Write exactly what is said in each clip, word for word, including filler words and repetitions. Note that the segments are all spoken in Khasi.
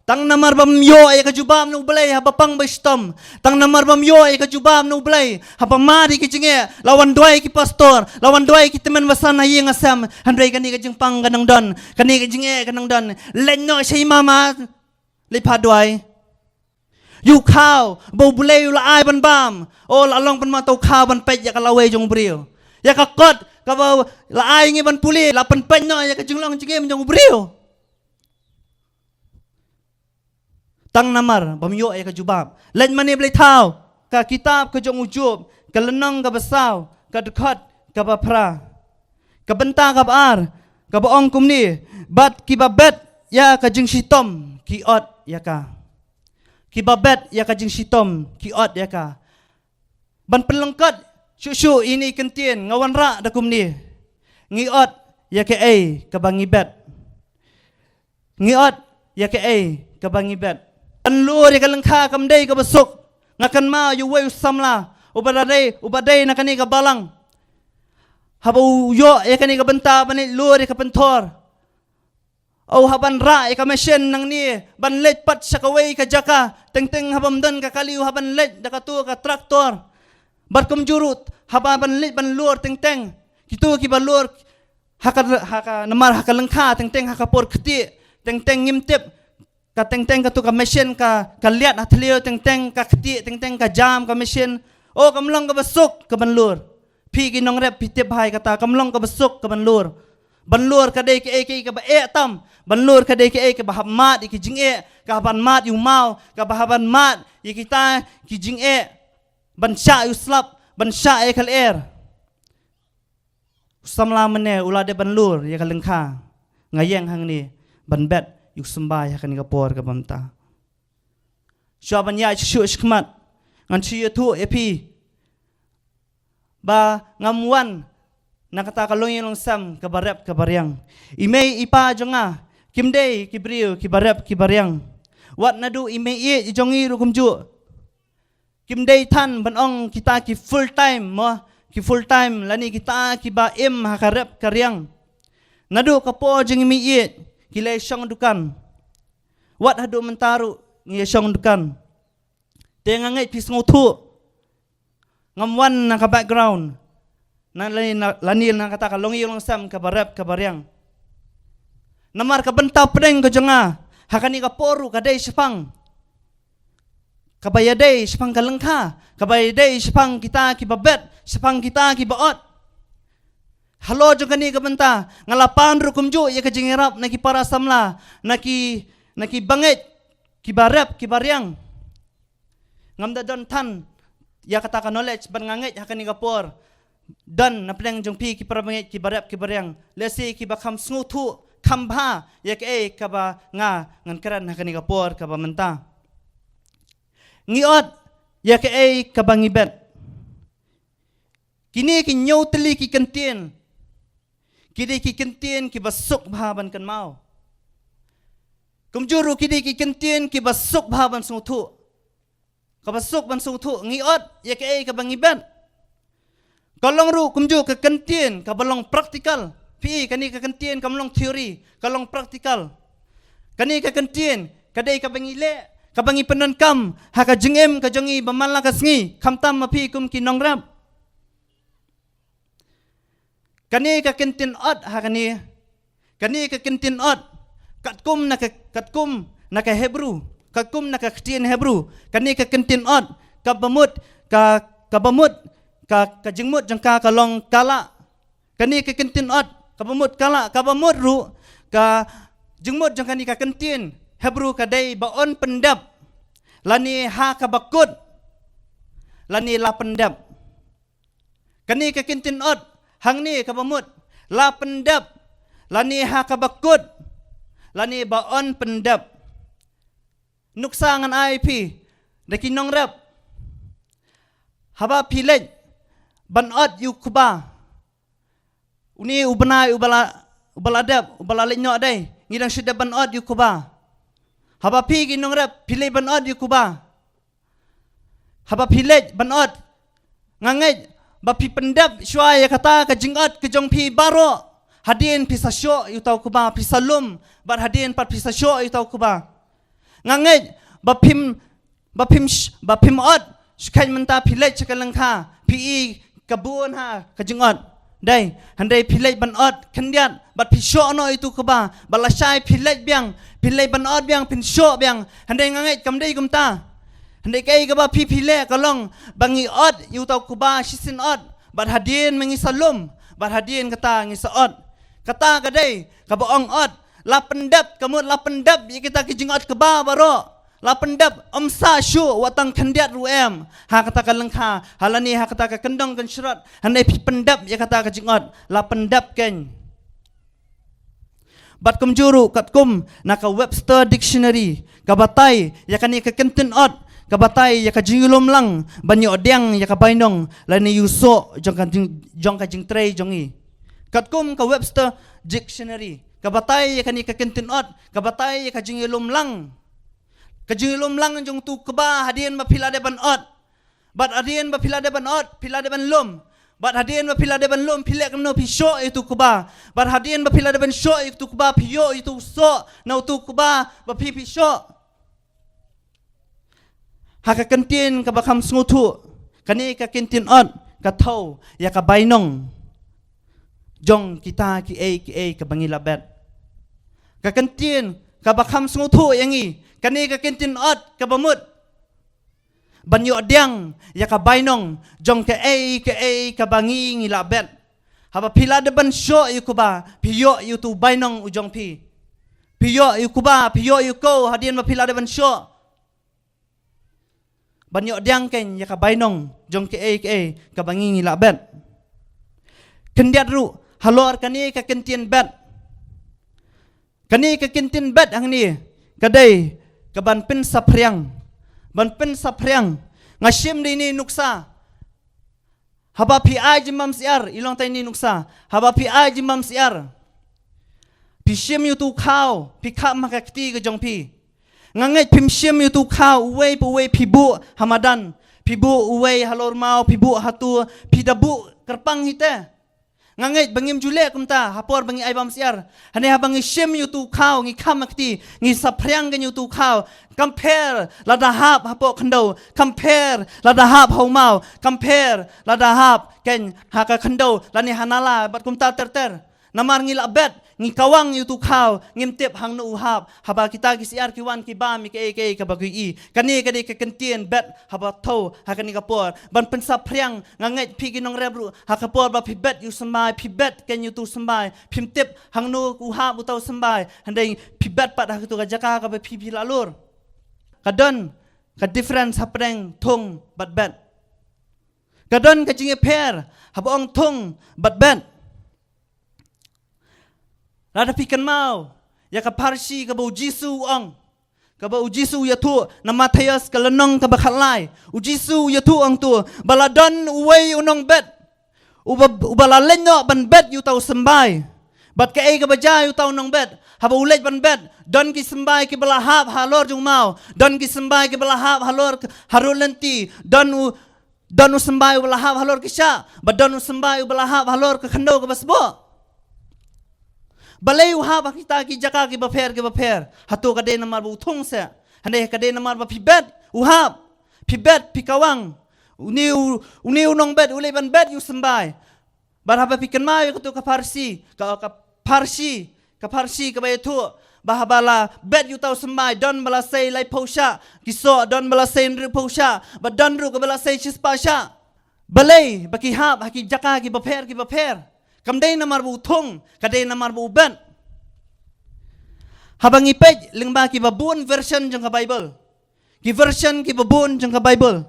Tang namar bym ïoh ïa ka jubab na U Blei haba pang ba shitom. Tang namar bym ïoh ïa ka jubab na U Blei haba mad ïa ki jingeh, la wan duwai ki pastor, la wan duwai ki tymmen basan ha ïing ha sem, hynrei kane ka jingpang ka nang don, kane ka jingeh ka nang don. Leit noh sha i mama, leit phah duwai. Ïa u khaw ba U Blei u la ai ban bam, o la long pynmata u khaw ban peit ïa ka lawei jong u briew. Ïa ka kot kaba la ai ngi ban pule, la pynpeit noh ïa ka jinglong jingim jong u briew. Tang namar bym ïoh ïa ka jubab. Leit mane blei thaw, ka kitab ka jong u Job, ka lynnong kaba saw, ka dkhot kaba phra, ka bynta kaba ar, kaba ong kumne: Bad kiba bet ïa ka jingshitom ki ot ïa ka. Kiba bet ïa ka jingshitom ki ot ïa ka. Ban pynlyngkot shuh shuh ïa ine i kyntien, nga wanrah da kumne: Ngi ot ïa kaei kaba ngi bet. Ngi ot ïa kaei kaba ngi bet. Ban lur ïa ka lyngkha kam dei kaba suk. Nga kynmaw ïa uwei u samla uba dei, uba dei na kane ka balang. Haba u ïoh ïa kane ka bynta ban leit lur ïa ka pynthor, u hap ban rah ïa ka machine nangne ban leit pat sha kawei ka jaka. Teng teng haba ym don ka kali, u hap ban leit da katu ka tractor. Bad kumjuh ruh haba ban leit ban lur teng teng, kitu kiba lur ha ka, ha ka, namar ha ka lyngkha teng teng, ha ka por ktieh teng teng, ngim tip, ka teng teng katu ka machine ka, ka liat ha thliew teng teng, ka ktieh teng teng, ka jam ka machine. O, kam long kaba suk kaban lur. Phi ki nongrep phi tip bha ïa kata, kam long kaba suk kaban lur. Ban lur ka dei kaei kaei kaba eh tam. Ban lur ka dei kaei kaba hap mad ïa ki jingeh, ka hap ban mad ïa u maw, kaba hap ban mad ïa kita ki jingeh, ban shah ïa u slap, ban shah ïa ka lyer. U samla mynne u la dep ban lur ïa ka lyngkha. Nga ïeng hangne ban bet ïa u symbai ha kane ka por kaba mynta. Shuwa ban ïaid shuh shuh shakhmat, ngan shu ïathuh ïa phi ba ngam wan na kata ka longïing longsem kaba rep kaba riang. I mei i pa jong nga kim dei ki briew kiba rep kiba riang. Wat naduh i mei i jong ngi ruh kumjuh, kim dei than ban ong kita ki full time mo, ki full time lane kita kiba im ha ka rep ka riang. Naduh ka por jong i mei i ki la shong dukan. Wat haduh mynta ruh ngi shong dukan. Te nga ngeit phi sngewthuh, ngam wan na ka background na lane na, lane na kata ka longïing longsem kaba rep kaba riang. Namar ka bynta pdeng ka jong nga ha kane ka por ruh ka dei shaphang kaba ïadei shaphang ka lyngkha, kaba ïadei shaphang kita kiba bet, shaphang kita kiba ot. Halor jong kane ka bynta nga la pan ruh kumjuh ïa ka jingïarap na ki para samla, na ki, na ki bangeit kiba rep kiba riang. Ngam da don than ïa kata ka knowledge ban nga ngeit ha kane ka por don na pdeng jong phi ki para bangeit kiba rep kiba riang, lehse kiba kham sngewthuh kham bha ïa kaei kaba nga ngan kren ha kane ka por kaba mynta. Ngi ot ïa kaei kaba ngi bet. Kine ki hynñiew tylli ki kyntien ki dei ki kyntien kiba suk bha ban kynmaw. Kumjuh ruh ki dei ki kyntien kiba suk bha ban sngewthuh. Kaba suk ban sngewthuh, ngi ot ïa kaei kaba ngi bet. Ka long ruh kumjuh ka kyntien kaba long practical. Phi, kane ka kyntien kam long theory, ka long practical. Kane ka kyntien ka dei kaba ngi leh, kaba ngi pyndonkam ha ka jingim ka jong ngi ba man la ka sngi, khamtam ma phi kum ki nongrep. Kane ka kyntien ot ha kane, kane ka kyntien ot, katkum na ka, katkum na ka Hebru, katkum na ka ktien Hebru, kane ka kyntien ot kaba mut, ka, kaba mut, ka, ka jingmut jong ka ka long kalah. Kane ka kyntien ot kaba mut kalah, kaba mut ruh, ka jingmut jong kane ka kyntien Hebru ka dei ba yn pyndep, lane ha kaba kut, lane la pyndep. Kane ka kyntien ot hangne kaba mut la pyndep, lane ha kaba kut, lane ba yn pyndep. Nuksa ngan ai phi da ki nongrep. Haba phi leit ban ot ïa u kba, une u bnai uba la, uba la dep, uba la leit noh dei, ngi dang shu dep ban ot ïa u kba. Haba phi ki nongrep phi leit ban ot ïa u kba, haba phi leit ban ot, nga ngeit ba phi pyndep shuwa ïa kata ka jingot ka jong phi baroh. Hadien phi sa shoh ïa uta u kba, phi sa lum, bad hadien pat phi sa shoh ïa uta u kba. Nga ngeit ba phim, ba phim sh-, ba phim ot. Shu kheit mynta phi leit sha ka lyngkha, phi i ka bun ha ka jingot. Dei, hynrei phi leit ban ot khyndiat, bad phi shoh noh ïa utu u kba, bad lashai phi leit biang, phi leit ban ot biang, phin shoh biang. Hynrei nga ngeit kam dei kumta. Hynrei kaei kaba phi phi leh ka long ba ngi ot ïa utu u kba shisien ot, bad hadien ma ngi sa lum, bad hadien kata ngi sa ot. Kata ka dei kaba ong ot. La pyndep, ka mut la pyndep ïa kita ki jingot kba baroh. La pyndep, ym sah shuh wat tang khyndiat ruh em ha kata ka lyngkha, ha lane ha kata ka kyndong kynshrot. Hynrei phi pyndep ïa kata ka jingot, la pyndep keiñ. Bad kumjuh ruh katkum na ka Webster Dictionary, ka batai ïa kane ka kyntien ot, ka batai ïa ka jingïalum lang ban ïoh diang ïa ka bainong lane ïa u soh jong ka jing, jong ka jingtrei jong ngi. Katkum ka Webster Dictionary, ka batai ïa kane ka kyntien ot, ka batai ïa ka jingïalum lang. Ka jingïalum lang jong utu u kba hadien ba phi la dep ban ot. Bad hadien ba phi la dep ban ot, phi la dep ban lum. Bad hadien ba phi la dep ban lum, phi leh kumno, phi shoh ïa utu u kba. Bad hadien ba phi la dep ban shoh ïa utu u kba, phi ïoh ïa utu u soh na utu u kba ba phi phi shoh. Ha ka kyntien kaba kham sngewthuh, kane ka kyntien ot ka thew ïa ka bainong jong kita kiei kiei kaba ngi la bet. Ka kyntien kaba kham sngewthuh ïa ngi, kane ka kyntien ot kaba mut ban ïoh diang ïa ka bainong jong kaei kaei kaba ngi ngi la bet. Haba phi la dep ban shoh ïa u kba, phi ïoh ïa utu u bainong u jong phi. Phi ïoh ïa u kba, phi ïoh ïa u khaw hadien ba phi la dep ban shoh. Ban ïoh diang keiñ ïa ka bainong jong kaei kaei kaba ngi ngi la bet. Khyndiat ruh halor kane ka kyntien bet. Kane ka kyntien bet hangne ka dei kaban pynsaphriang. Ban pynsaphriang. Nga shim da ine i nuksa. Haba phi ai jingbam syiar, i long tang ine i nuksa. Haba phi ai jingbam syiar, phi shim ïa utu u khaw, phi kham ha ka kti ka jong phi. Nga ngeit phim shim ïa utu u khaw uwei pa uwei, phi buh ha madan, phi buh uwei halor maw, phi buh hato, phi da buh kyrpang hi te. Nga ngeit ba ngim ju leh kumta ha por ba ngi ai bam syiar. Hynrei haba ngi shim ïa utu u khaw, ngi kham ha kti, ngi saphriang keiñ ïa utu u khaw. Kam pher lada hap hapoh khyndew, kam pher lada hap ha u maw, kam pher lada hap keiñ ha ka khyndew lane ha nala bad kumta ter ter. Namar ngi la bet, ngi kawang ïa utu u khaw, ngim tip hangno u hap. Haba kita ki syiar ki wan ki bam ïa kaei kaei kaba ki ïohi. Kane ka dei ka kyntien bet haba thew ha kane ka por. Ban pynsaphriang, nga ngeit phi ki nongrep ruh, ha ka por ba phi bet ïa u symbai, phi bet keiñ ïa utu u symbai, phim tip hangno u hap uta u symbai. Hynrei phi bet pat ha katu ka jaka kaba phi phi la lur. Ka don ka difference hapdeng thung bad bet. Ka don ka jingïapher haba ong thung bad bet. Lada phi kynmaw ïa ka pharshi kaba u Jisu u ong, kaba u Jisu u ïathuh na Mathaios ka lynnong kaba khatlai. U Jisu u ïathuh u ong to, ba la don uwei u nongbet uba, uba la leit noh ban bet ïa uta u symbai. Bad kaei kaba jia ïa uta u nongbet? Haba u leit ban bet, don ki symbai kiba la hap halor jong u maw, don ki symbai kiba la hap halor, harud lynti, don u Don u symbai uba la hap halor ki shah, bad don u symbai uba la hap halor ka khyndew kaba sboh. Balei u hap ha kita ki jaka kiba pher kiba pher? Hato ka dei namar ba u thung seh? Hynrei ka dei namar ba phi bet u hap. Phi bet, phi kawang. Une u, une u nongbet u leit ban bet ïa u symbai. Bad haba phi kynmaw ïa katu ka pharshi, ka, ka pharshi, ka pharshi kaba ïathuh ba haba la bet ïa uta u symbai, don ba la sei laiphew shah ki soh, don ba la sei hynriewphew shah, bad don ruh kaba la sei shispah shah. Balei ba ki hap ha ki jaka kiba pher kiba pher? Kam dei namar ba u thung, ka dei namar ba u bet. Haba ngi peit lyngba kiba bun version jong ka Baibl, ki version kiba bun jong ka Baibl,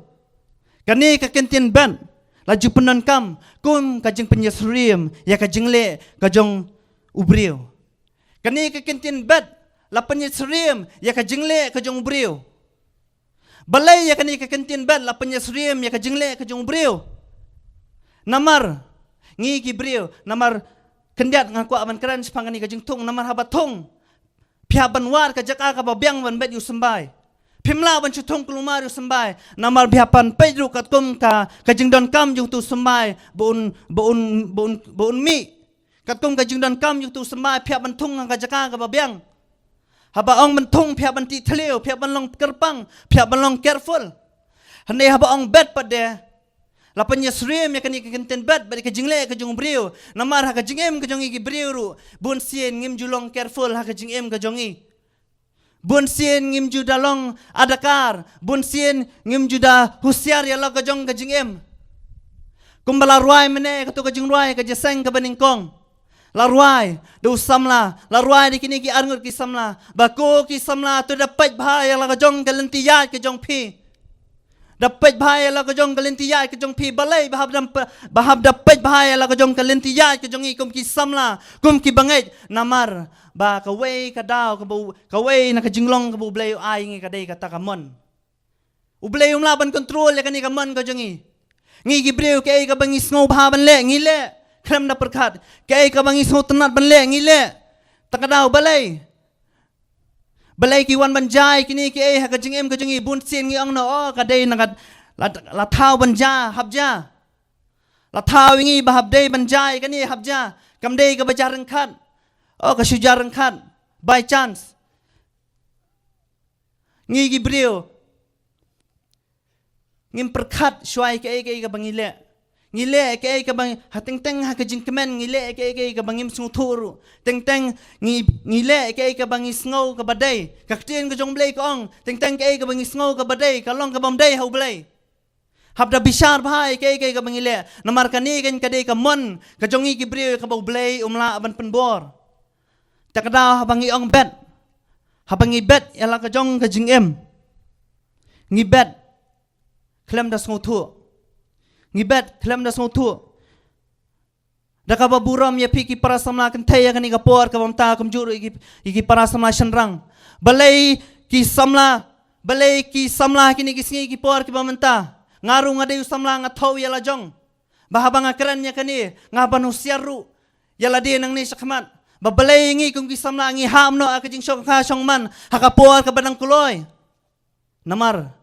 kane ka kyntien bet la ju pyndonkam kum ka jingpynïasyriem ïa ka jingleh ka jong u briew. Kane ka kyntien bet la pynïasyriem ïa ka jingleh ka jong u briew. Balei ïa kane ka kyntien bet la pynïasyriem ïa ka jingleh ka jong u briew? Namar ngi ki briew, namar khyndiat nga kwah ban kren shaphang kane ka jingthung, namar haba thung phi hap ban wad ka jaka kaba biang ban bet ïa u symbai. Phim lah ban shu thung kulmar ïa u symbai. Namar phi hap ban peit ruh katkum ka, ka jingdonkam jong utu u symbai ba un, ba un, ba un, ba un mih. Katkum ka jingdonkam jong utu u symbai phi hap ban thung ha ka jaka kaba biang. Haba ong ban thung, phi hap ban tih thliew, phi hap ban long kyrpang, phi hap ban long careful. Hynrei haba ong bet pat de, la pynïasyriem ïa kane ka kyntien bet bad ka jingleh ka jong u briew. Namar ha ka jingim ka jong ngi ki briew ruh, bun sien ngim ju long careful ha ka jingim ka jong ngi. Bun sien ngim ju da long adakar, bun sien ngim ju da husiar ïa la ka jong ka jingim. Kumba la rwai mynne kato ka jingrwai ka jingïaseng kaba nyngkong. La rwai da u samla, la rwai da kine ki arngut ki samla. Ba ko ki samla, to da peit bha ïa la ka jong ka lynti ïaid ka jong phi. Da peit bha ïa la ka jong ka lynti ïaid ka jong phi. Balei ba hap da, ba hap da peit bha ïa la ka jong ka lynti ïaid ka jong ngi kum ki samla, kum ki bangeit. Namar ba kawei ka daw kaba u, kawei na ka jinglong kaba U Blei u ai ngi ka dei kata ka mon. U Blei um lah ban control ïa kane ka mon ka jong ngi. Ngi ki briew, kaei kaba ngi sngewbha ban leh, ngi leh khlem da pyrkhat. Kaei kaba ngi sngewtynnat ban leh, ngi leh. Tang ka daw balei? Balei ki wan ban jia ïa kine kiei ha ka jingim ka jong ngi? Bun sien ngi ong noh, oh, ka dei na ka, la, la thaw ban jia, hap jia. La thaw ïa ngi ba hap dei ban jia ïa kane, hap jia. Kam dei kaba jia ryngkat. Oh, ka shu jia ryngkat. By chance. Ngi ki briew, ngim pyrkhat shuwa ïa kaei kaei kaba ngi leh. Ngi leh ïa kaei kaba ngi, ha teng teng ha ka jingkmen ngi leh ïa kaei kaei kaba ngim sngewthuh ruh. Teng teng ngi, ngi leh ïa kaei kaba ngi sngew kaba dei. Ka ktien ka jong U Blei ka ong, teng teng kaei kaba ngi sngew kaba dei ka long kabym dei ha U Blei. Hap da bishar bha ïa kaei kaei kaba ngi leh. Namar kane kan ka dei ka mon ka jong ngi ki briew kaba U Blei um lah ban pynbor. Tang ka daw haba ngi ong bet, haba ngi bet ïa la ka jong ka jingim, ngi bet khlem da sngewthuh. Ngi bet khlem da sngewthuh. Da kaba burom ïa phi ki para samla kynthei ïa kane ka por kaba mynta, kumjuh ruh ïa ki, ïa ki para samla shynrang. Balei ki samla, balei ki samla kine ki sngi ki por kiba mynta? Nga ruh nga dei u samla, nga thew ïa la jong. Ba haba nga kren ïa kane, nga ban husiar ruh ïa lade nangne shakhmat. Ba balei ngi kum ki samla ngi hap noh ha ka jingshongkha shongman ha ka por kaba dang kloi. Namar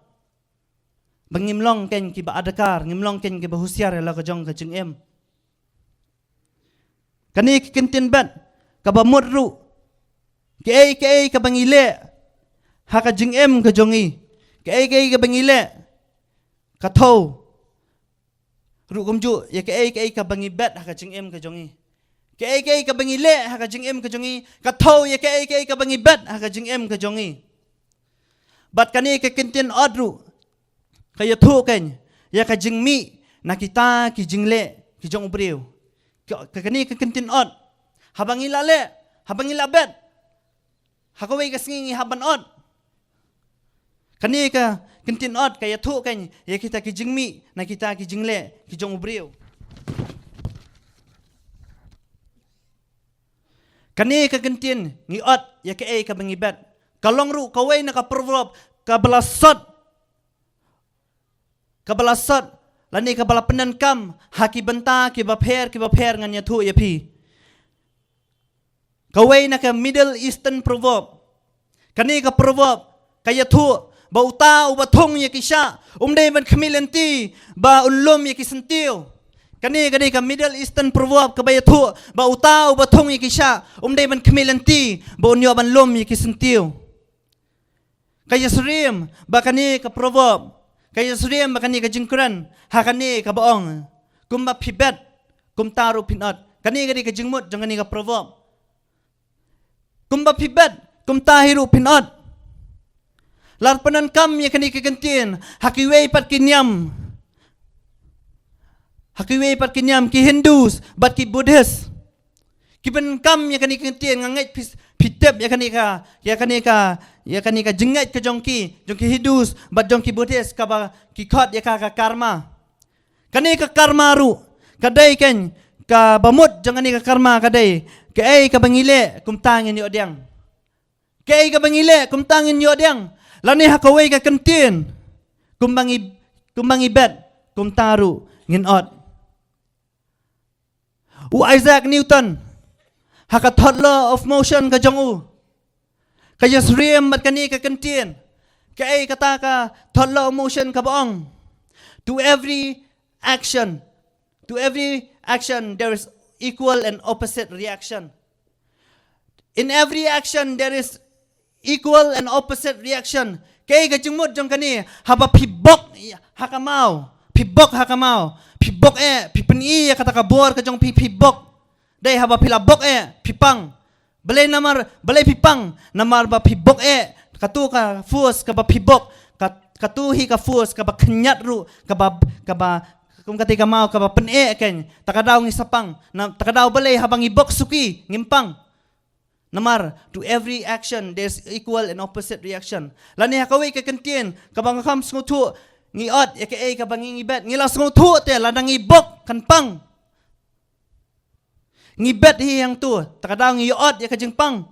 ba ngim long kein kiba adkar, ngim long kein kiba husiar ïa la ka jong ka jingim. Kane ka kyntien bet kaba mut ruh, kaei kaei kaba ngi leh ha ka jingim ka jong ngi, kaei kaei kaba ngi leh, ka thew ruh kumjuh ïa kaei kaei kaba ngi bet ha ka jingim ka jong ngi. Kaei kaei kaba ngi leh ha ka jingim ka jong ngi, ka thew ïa kaei kaei kaba ngi bet ha ka jingim ka jong ngi. Bad kane ka kyntien ot ruh ka ïathuh kein ïa ka jingmih na kita ki jingleh ki jong u briew. Ka, ka kane ka kyntien ot, haba ngi la leh, haba ngi la bet, ha kawei ka sngi ngi hap ban ot. Kane ka kyntien ot ka ïathuh kein ïa kita ki jingmih na kita ki jingleh ki jong u briew. Kane ka kyntien ngi ot ïa kaei kaba ngi bet ka long ruh kawei na ka proverb kaba la sot, kaba la sot lane kaba la pyndonkam ha ki bynta kiba pher kiba pher. Ngan ïathuh ïa phi kawei na ka Middle Eastern proverb. Kane ka proverb ka ïathuh ba uta uba thung ïa ki shah um dei ban khmih lynti ba un lum ïa ki syntiew. Kane ka dei ka Middle Eastern proverb kaba ïathuh ba uta uba thung ïa ki shah um dei ban khmih lynti ba un ïoh ban lum ïa ki syntiew. Ka ïasyriem ba kane ka proverb, ka ïasyriem ba kane ka jingkren ha kane kaba ong, kumba phi bet kumta ruh phin ot. Kane ka dei ka jingmut jong kane ka proverb. Kumba phi bet kumta hi ruh phin ot. La pyndonkam ïa kane ka kyntien ha kiwei pat ki niam, ha kiwei pat ki niam, ki Hindus bad ki Buddhist. Ki pyndonkam ïa kane ka kyntien, nga ngeit phi, phi tip ïa kane ka, ïa kane ka, ïa kane ka jingngeit ka jong ki, jong ki Hindus bad jong ki Buddhist, kaba ki khot ïa ka ka karma. Kane ka karma ruh ka dei kein, kaba mut jong kane ka karma ka dei kaei kaba ngi leh kumta ngin ïoh diang. Kaei kaba ngi leh kumta ngin ïoh diang. Lane ha kawei ka kyntien, kumba ngi, kumba ngi bet kumta ruh ngin ot. U Isaac Newton, ha ka third law of motion ka jong u, ka ïasyriem bad kane ka kyntien. Kaei kata ka third law of motion kaba ong, to every action, to every action there is equal and opposite reaction. In every action there is equal and opposite reaction. Kaei ka jingmut jong kane? Haba phi bok ha ka maw, phi bok ha ka maw, phi bok eh, phi pyni ïa kata ka bor ka jong phi, phi bok. Dei haba phi la bok eh, phi pang. Balei namar, balei phi pang? Namar ba phi bok eh, katu ka force kaba phi bok, ka, katu hi ka force kaba khynñiat ruh, kaba, kaba, kum kata ka maw, kaba pyneh kein. Ta ka daw ngi sa pang. Na, ta ka daw balei haba ngi bok suki ngim pang? Namar, to every action, there's equal and opposite reaction. Lane ha kawei ka kyntien, kaba nga kham sngewthuh, ngi ot ïa kaei kaba ngi, ngi bet. Ngi la sngewthuh te, lada ngi bok kan pang. Ngi bet hi hangtu, ta ka daw ngi ot ïa ka jingpang.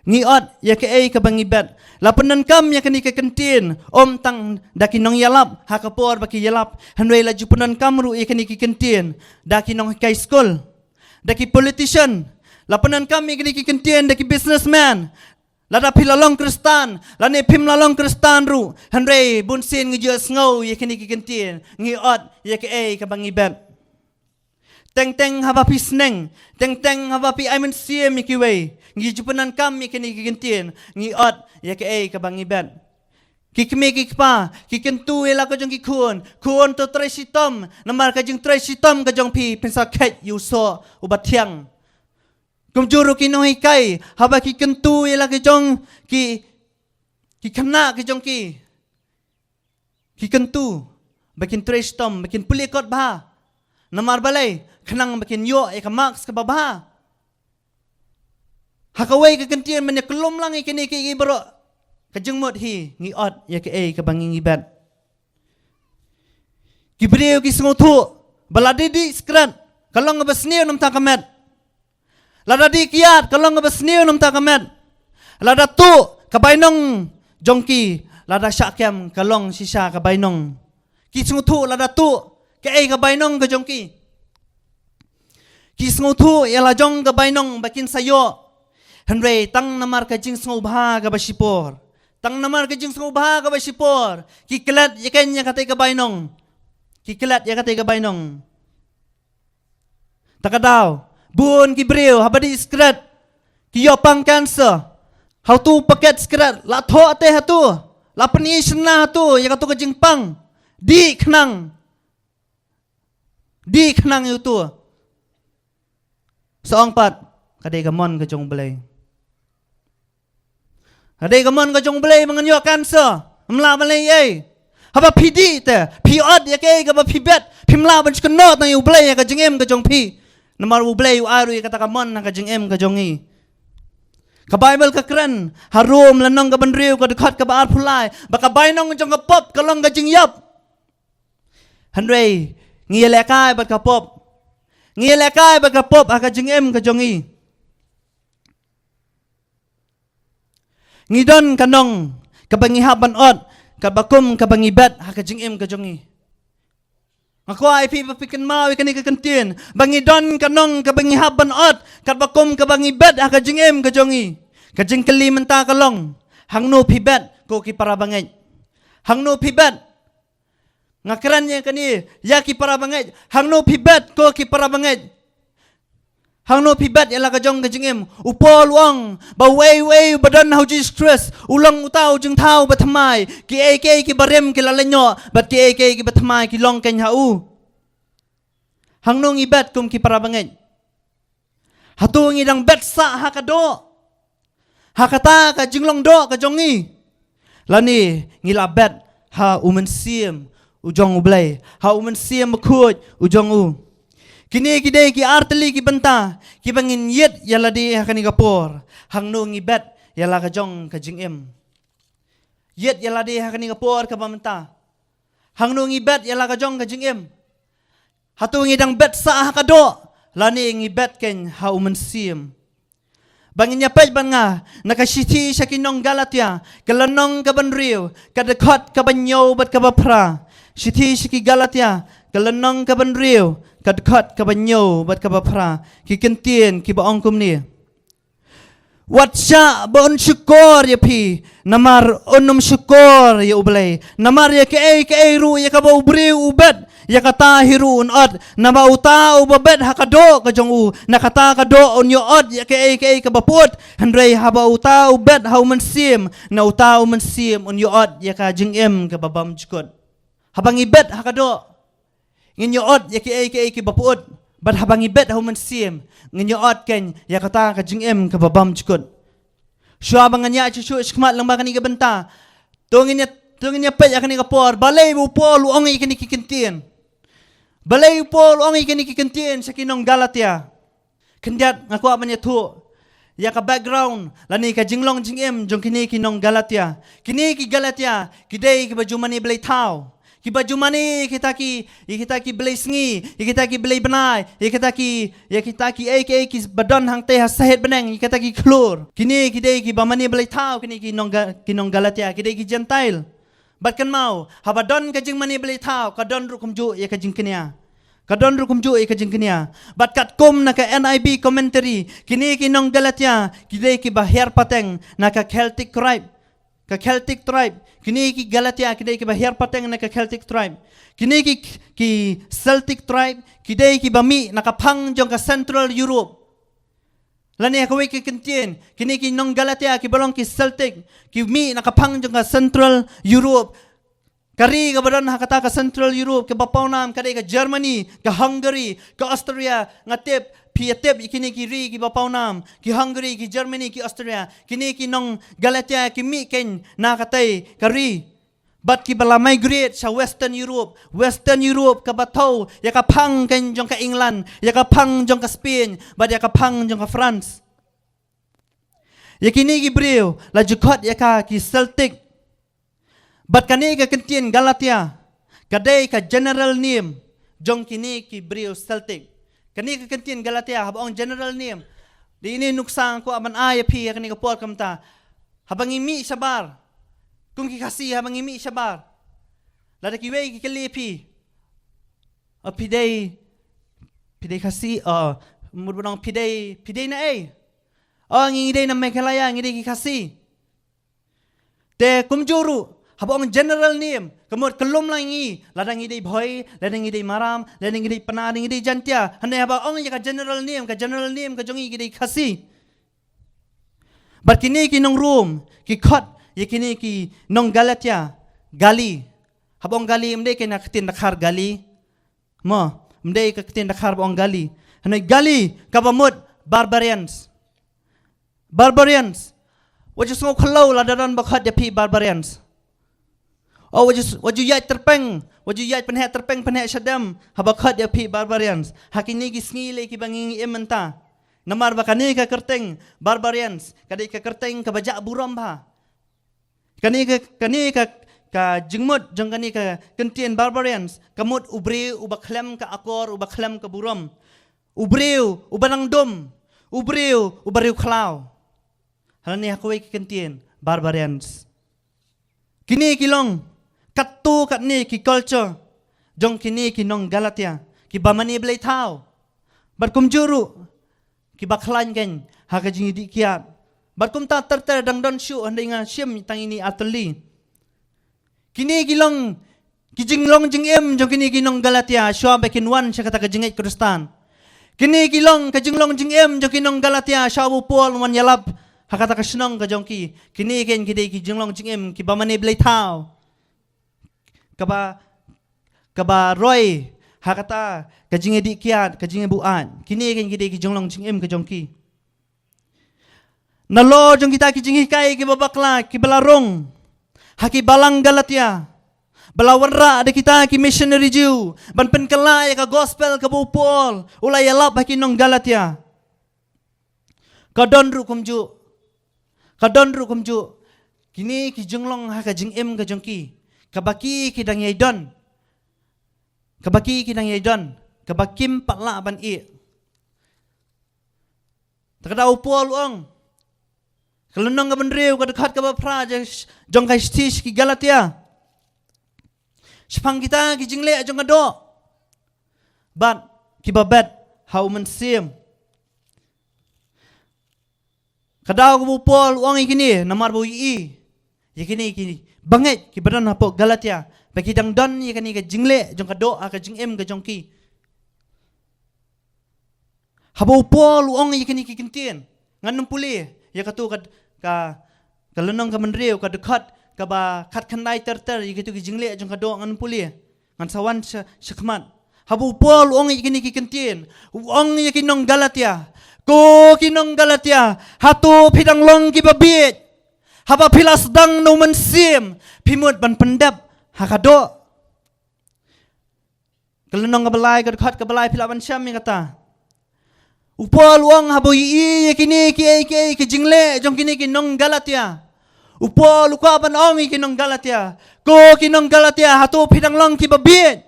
Ngi ot ïa kaei kaba ngi bet. La pyndonkam ïa kane ka kyntien ym tang da ki nongïalap ha ka por ba ki ïalap, hynrei la ju pyndonkam ruh ïa kane ka kyntien da ki nonghikai skul, da ki politician. La pyndonkam ïa kane ka kyntien da ki businessman. Lada phi la long Khristan lane phim la long Khristan ruh, hynrei bunsien ngi ju sngew ïa kane ka kyntien, ngi ot ïa kaei kaba ngi bet. Teng teng haba phi sneng, teng teng haba phi ai mynsiem ïa kiwei, ngi ju pyndonkam ïa kane ka kyntien, ngi ot ïa kaei kaba ngi bet. Ki kmie ki kpa, ki kyntu ïa la ka jong ki khun, khun to trei shitom, namar ka jingtrei shitom ka jong phi, phin sa khet ïa u soh uba thiang. Kumjuh ruh ki nonghikai, haba ki kyntu ïa la ka jong ki, ki khynnah ka jong ki, ki kyntu ba kin trei shitom, ba kin pule kot bha. Namar balei? Khnang ba kin ïoh ïa ka marks kaba bha. Ha kawei ka kyntien mynne kyllum lang ïa kine kiei kiei baroh, ka jingmut hi ngi ot ïa kaei kaba ngi, ngi bet. Ki briew ki sngewthuh ba lada dih skret ka long kaba sniew namar ka met. Lada dih kiad ka long kaba sniew namar ka met. Lada tuh ka bainong jong ki, lada shah kem ka long shisha ka bainong. Ki sngewthuh lada tuh kaei ka bainong ka jong ki. Ki sngewthuh ïa la jong ka bainong ba kin sa ïoh. Hynrei tang namar ka jingsngewbha kaba shipor, tang namar ka jingsngewbha kaba shipor, ki klet ïa kane ïa katei ka bainong. Ki klet ïa katei ka bainong. Ta ka daw, bun ki briew haba dih skret ki ïoh pang cancer. Hatu paket skret la thoh te hatu, la pyni shynna hatu ïa katu ka jingpang. Dih khnang, dih khnang ïa utu. Sa ong pat, ka dei ka mon ka jong U Blei. Ka dei ka mon ka jong U Blei ba ngan ïoh cancer. Ym lah ban leh ei. Haba phi dih te, phi ot ïa kaei kaba phi bet, phim lah ban shu kynnoh tang ïa U Blei ïa ka jingim ka jong phi. Namar U Blei u ai ruh ïa kata ka mon ha ka jingim ka jong ngi. Ka Baibl ka kren ha Rom lynnong kaba hynriew ka dkhot kaba arphew lai ba ka bainong jong ka pop ka long ka jingïap. Hynrei ngi ïalehkai bad ka pop. Ngi ïalehkai bad ka pop ha ka jingim ka jong ngi. Ngi don ka nong kaba ngi hap ban ot katba kum kaba ngi bet ha ka jingim ka jong ngi. Nga kwah ïa phi ba phi kynmaw ïa kane ka kyntien ba ngi don ka nong kaba ngi hap ban ot katba kum kaba ngi bet ha ka jingim ka jong ngi. Ka jingkylli mynta ka long, hangno phi bet ko ki para bangeit? Hangno phi bet? Nga kren ïa kane ïa ki para bangeit. Hangno phi bet ko ki para bangeit? Hangno phi bet ïa la ka jong ka jingim? U Paul u ong ba uei uei uba don ha U Jisu Khrist u long uta u jingthaw bathymmai. Kiei kiei kiba rim ki la leit noh bad kiei kiei kiba thymmai ki long keiñ ha u. Hangno ngi bet kum ki para bangeit? Hato ngi dang bet sah ha ka doh, ha kata ka jinglong doh ka jong ngi? Lane ngi la bet ha U Mynsiem u jong U Blei, ha U Mynsiem Bakhuid u jong u? Kine ki dei ki artylli ki bynta kiba ngin ïit ïa lade ha kane ka por. Hangno ngi bet ïa la ka jong ka jingim? Ïit ïa lade ha kane ka por kaba mynta. Hangno ngi bet ïa la ka jong ka jingim? Hato ngi dang bet sah ha ka doh lane ngi bet keiñ ha U Mynsiem? Ba ngin ïa peit bad nga na ka shithi sha ki nong Galatia, ka lynnong kaba hynriew, ka dkhot kaba hynñiew bad kaba phra. Shithi sha ki Galatia, ka lynnong kaba hynriew, ka dkhot kaba hynñiew bad kaba phra. Ki kyntien kiba ong kumne: Wat shah ba un shukor ïa phi, namar un ym shukor ïa U Blei. Namar ïa kaei kaei ruh ïa kaba u briew u bet, ïa kata hi ruh un ot. Namar uta uba bet ha ka doh ka jong u, na kata ka doh un ïa ot ïa kaei kaei kaba put. Hynrei haba uta u bet ha U Mynsiem, na uta U Mynsiem un ïa ot ïa ka jingim kaba bymjukut. Haba ngi bet ha ka doh, ngin ïa ot ïa kiei kiei kiba put. Bad haba ngi bet ha U Mynsiem, ngin ïa ot kein ïa kata ka jingim kaba bymjukut. Shuwa ba ngan ïa shu shu shikmat lang ba kane ka bynta, to ngin ïa, to ngin ïa peit ïa kane ka por. Balei u Paul u ong ïa kane ki kyntien? Balei u Paul u ong ïa kane ki kyntien sha ki nong Galatia? Khyndiat nga kwah ban ïathuh ïa ka background lane ka jinglong jingim jong kine ki nong Galatia. Kine ki Galatia ki dei kiba ju mane blei thaw, kiba ju mane kita ki, ïa kita ki blei sngi, ïa kita ki blei bnai, ïa kita ki, ïa kita ki ei ki ei kiba don hangtei ha sahit bneng, ïa kita ki khlur. Kine ki dei kiba mane blei thaw, kine ki nong Ga-, ki nong Galatia ki dei ki Gentile. Bad kynmaw, haba don ka jingmane blei thaw, ka don ruh kumjuh ïa ka jingkñia. Ka don ruh kumjuh ïa ka jingkñia. Bad katkum na ka N I V commentary, kine ki nong Galatia ki dei kiba hiar pateng na ka Celtic tribe. Ka Celtic tribe. Kine ki Galatia ki dei kiba hiar pateng na ka Celtic tribe. Kine ki, ki Celtic tribe ki dei kiba mih na ka phang jong ka Central Europe. Lane ha kawei ka kyntien, kine ki nong Galatia kiba long ki Celtic, ki mih na ka phang jong ka Central Europe. Ka ri kaba don ha kata ka Central Europe kaba pawnam ka dei ka Germany, ka Hungary, ka Austria. Nga tip phi ïa tip ïa kine ki ri kiba pawnam, ki Hungary, ki Germany, ki Austria. Kine ki nong Galatia ki mih kein na katei ka ri. Bad kiba la migrate sha Western Europe. Western Europe kaba thew ïa ka phang kein jong ka England, ïa ka phang jong ka Spain, bad ïa ka phang jong ka France. Ïa kine ki briew la ju khot ïa ka ki Celtic. Bad kane ka kyntien Galatia ka dei ka general name jong kine ki briew Celtic. Kane ka kyntien Galatia haba ong general name, dei ine nuksa nga kwah ban ai ïa phi ïa kane ka por kumta. Haba ngi mih shabar kum ki Khasi, haba ngi mih shabar, lada kiwei ki kylli phi, "O phi dei, phi dei Khasi, o mut ba ong phi dei, phi dei na ei?" "O ngi, ngi dei na Meghalaya, ngi dei ki Khasi." Te kumjuh ruh haba ong general name, ka mut ka lum lang ïa ngi, lada ngi dei Bhoi, lada ngi dei Maram, lada ngi dei Pnar, ngi dei Jaintia. Hynrei haba ong ïa ka general name, ka general name ka jong ngi ki dei Khasi. Bad kine ki nong Rom ki khot ïa kine ki nong Galatia Gali. Haba ong Gali, ym dei ka ktien Dkhar Gali. Mo, ym dei ka ktien Dkhar ba ong Gali. Hynrei Gali kaba mut barbarians. Barbarians. Wat ju sngew khlaw lada don ba khot ïa phi barbarians. O wat ju, wat ju ïaid tyrpeng, wat ju ïaid pynheh tyrpeng pynheh shadem haba khot ïa phi barbarians. Ha kine ki sngi lei kiba ngi im mynta. Namar ba kane ka kyrteng barbarians ka dei ka kyrteng kaba jah burom bha. Kane ka, kane ka, ka jingmut jong kane ka kyntien barbarians ka mut u briew uba khlem ka akor, uba khlem ka burom, u briew uba nang dum, u briew uba riewkhlaw. Halane ha kawei ka kyntien barbarians. Kine ki long katto katne ki culture jong kine ki nong Galatia kiba mane blei thaw. Bad kumjuh ruh kiba khlaiñ kein ha ka jingïadih kiad. Bad kumta ter ter dang don shuh, hynrei nga shim tang ine artylli. Kine ki long ki jinglong jingim jong kine ki nong Galatia shuwa ba kin wan sha kata ka jingngeit Khristan. Kine ki long ka jinglong jingim jong ki nong Galatia shuwa ba u Paul un wan ïalap ha kata ka shnong ka jong ki. Kine kein ki dei ki jinglong jingim kiba mane blei thaw, kaba, kaba roi ha kata ka jingïadih kiad, ka jingïabuaid. Kine kein ki dei ki jinglong jingim ka jong ki. Nalor jong kita ki jinghikai kiba bakla kiba la rung ha ki balang Galatia, ba la wanrah da kita ki missionary Jiw ban pynkylla ïa ka gospel kaba u Paul u la ïalap ha ki nong Galatia, ka don ruh kumjuh, ka don ruh kumjuh kine ki jinglong ha ka jingim ka jong ki, kaba ki ki dang ïai don, kaba ki ki dang ïai don, kaba kim pat lah ban ïeh. Te ka daw u Paul u ong, ka lynnong kaba hynriew, ka dkhot kaba phra, jong, jong ka shithi sha ki Galatia, shaphang kita ki jingleh jong ka doh bad kiba bet ha u Mynsiem. Ka daw kaba u Paul u ong ïa kine, namar ba u ïohi ïa kine ki bangeit kiba don hapoh Galatia ba ki dang don ïa kane ka jingleh jong ka doh ha ka jingim ka jong ki. Haba u Paul u ong ïa kine ki kyntien, ngan ym pule ïa kato ka, ka, ka lynnong kaba hynriew, ka dkhot kaba khatkhyndai ter ter, ïa kito ki jingleh jong ka doh, ngan ym pule. Ngan sa wan sha, sha khmat. Haba u Paul u ong ïa kine ki kyntien, u ong ïa ki nong Galatia, ko ki nong Galatia, hato phi dang long kiba bieit? Haba phi la sdang na u Mynsiem, phi mut ban pyndep ha ka doh? Ka lynnong kaba lai, ka dkhot kaba lai, phi lah ban shem ïa kata. U Paul u ong haba u ïohi ïa kine kiei kiei ki jingleh jong kine ki nong Galatia, u Paul u kwah ban ong ïa ki nong Galatia, ko ki nong Galatia, hato phi dang long kiba bieit?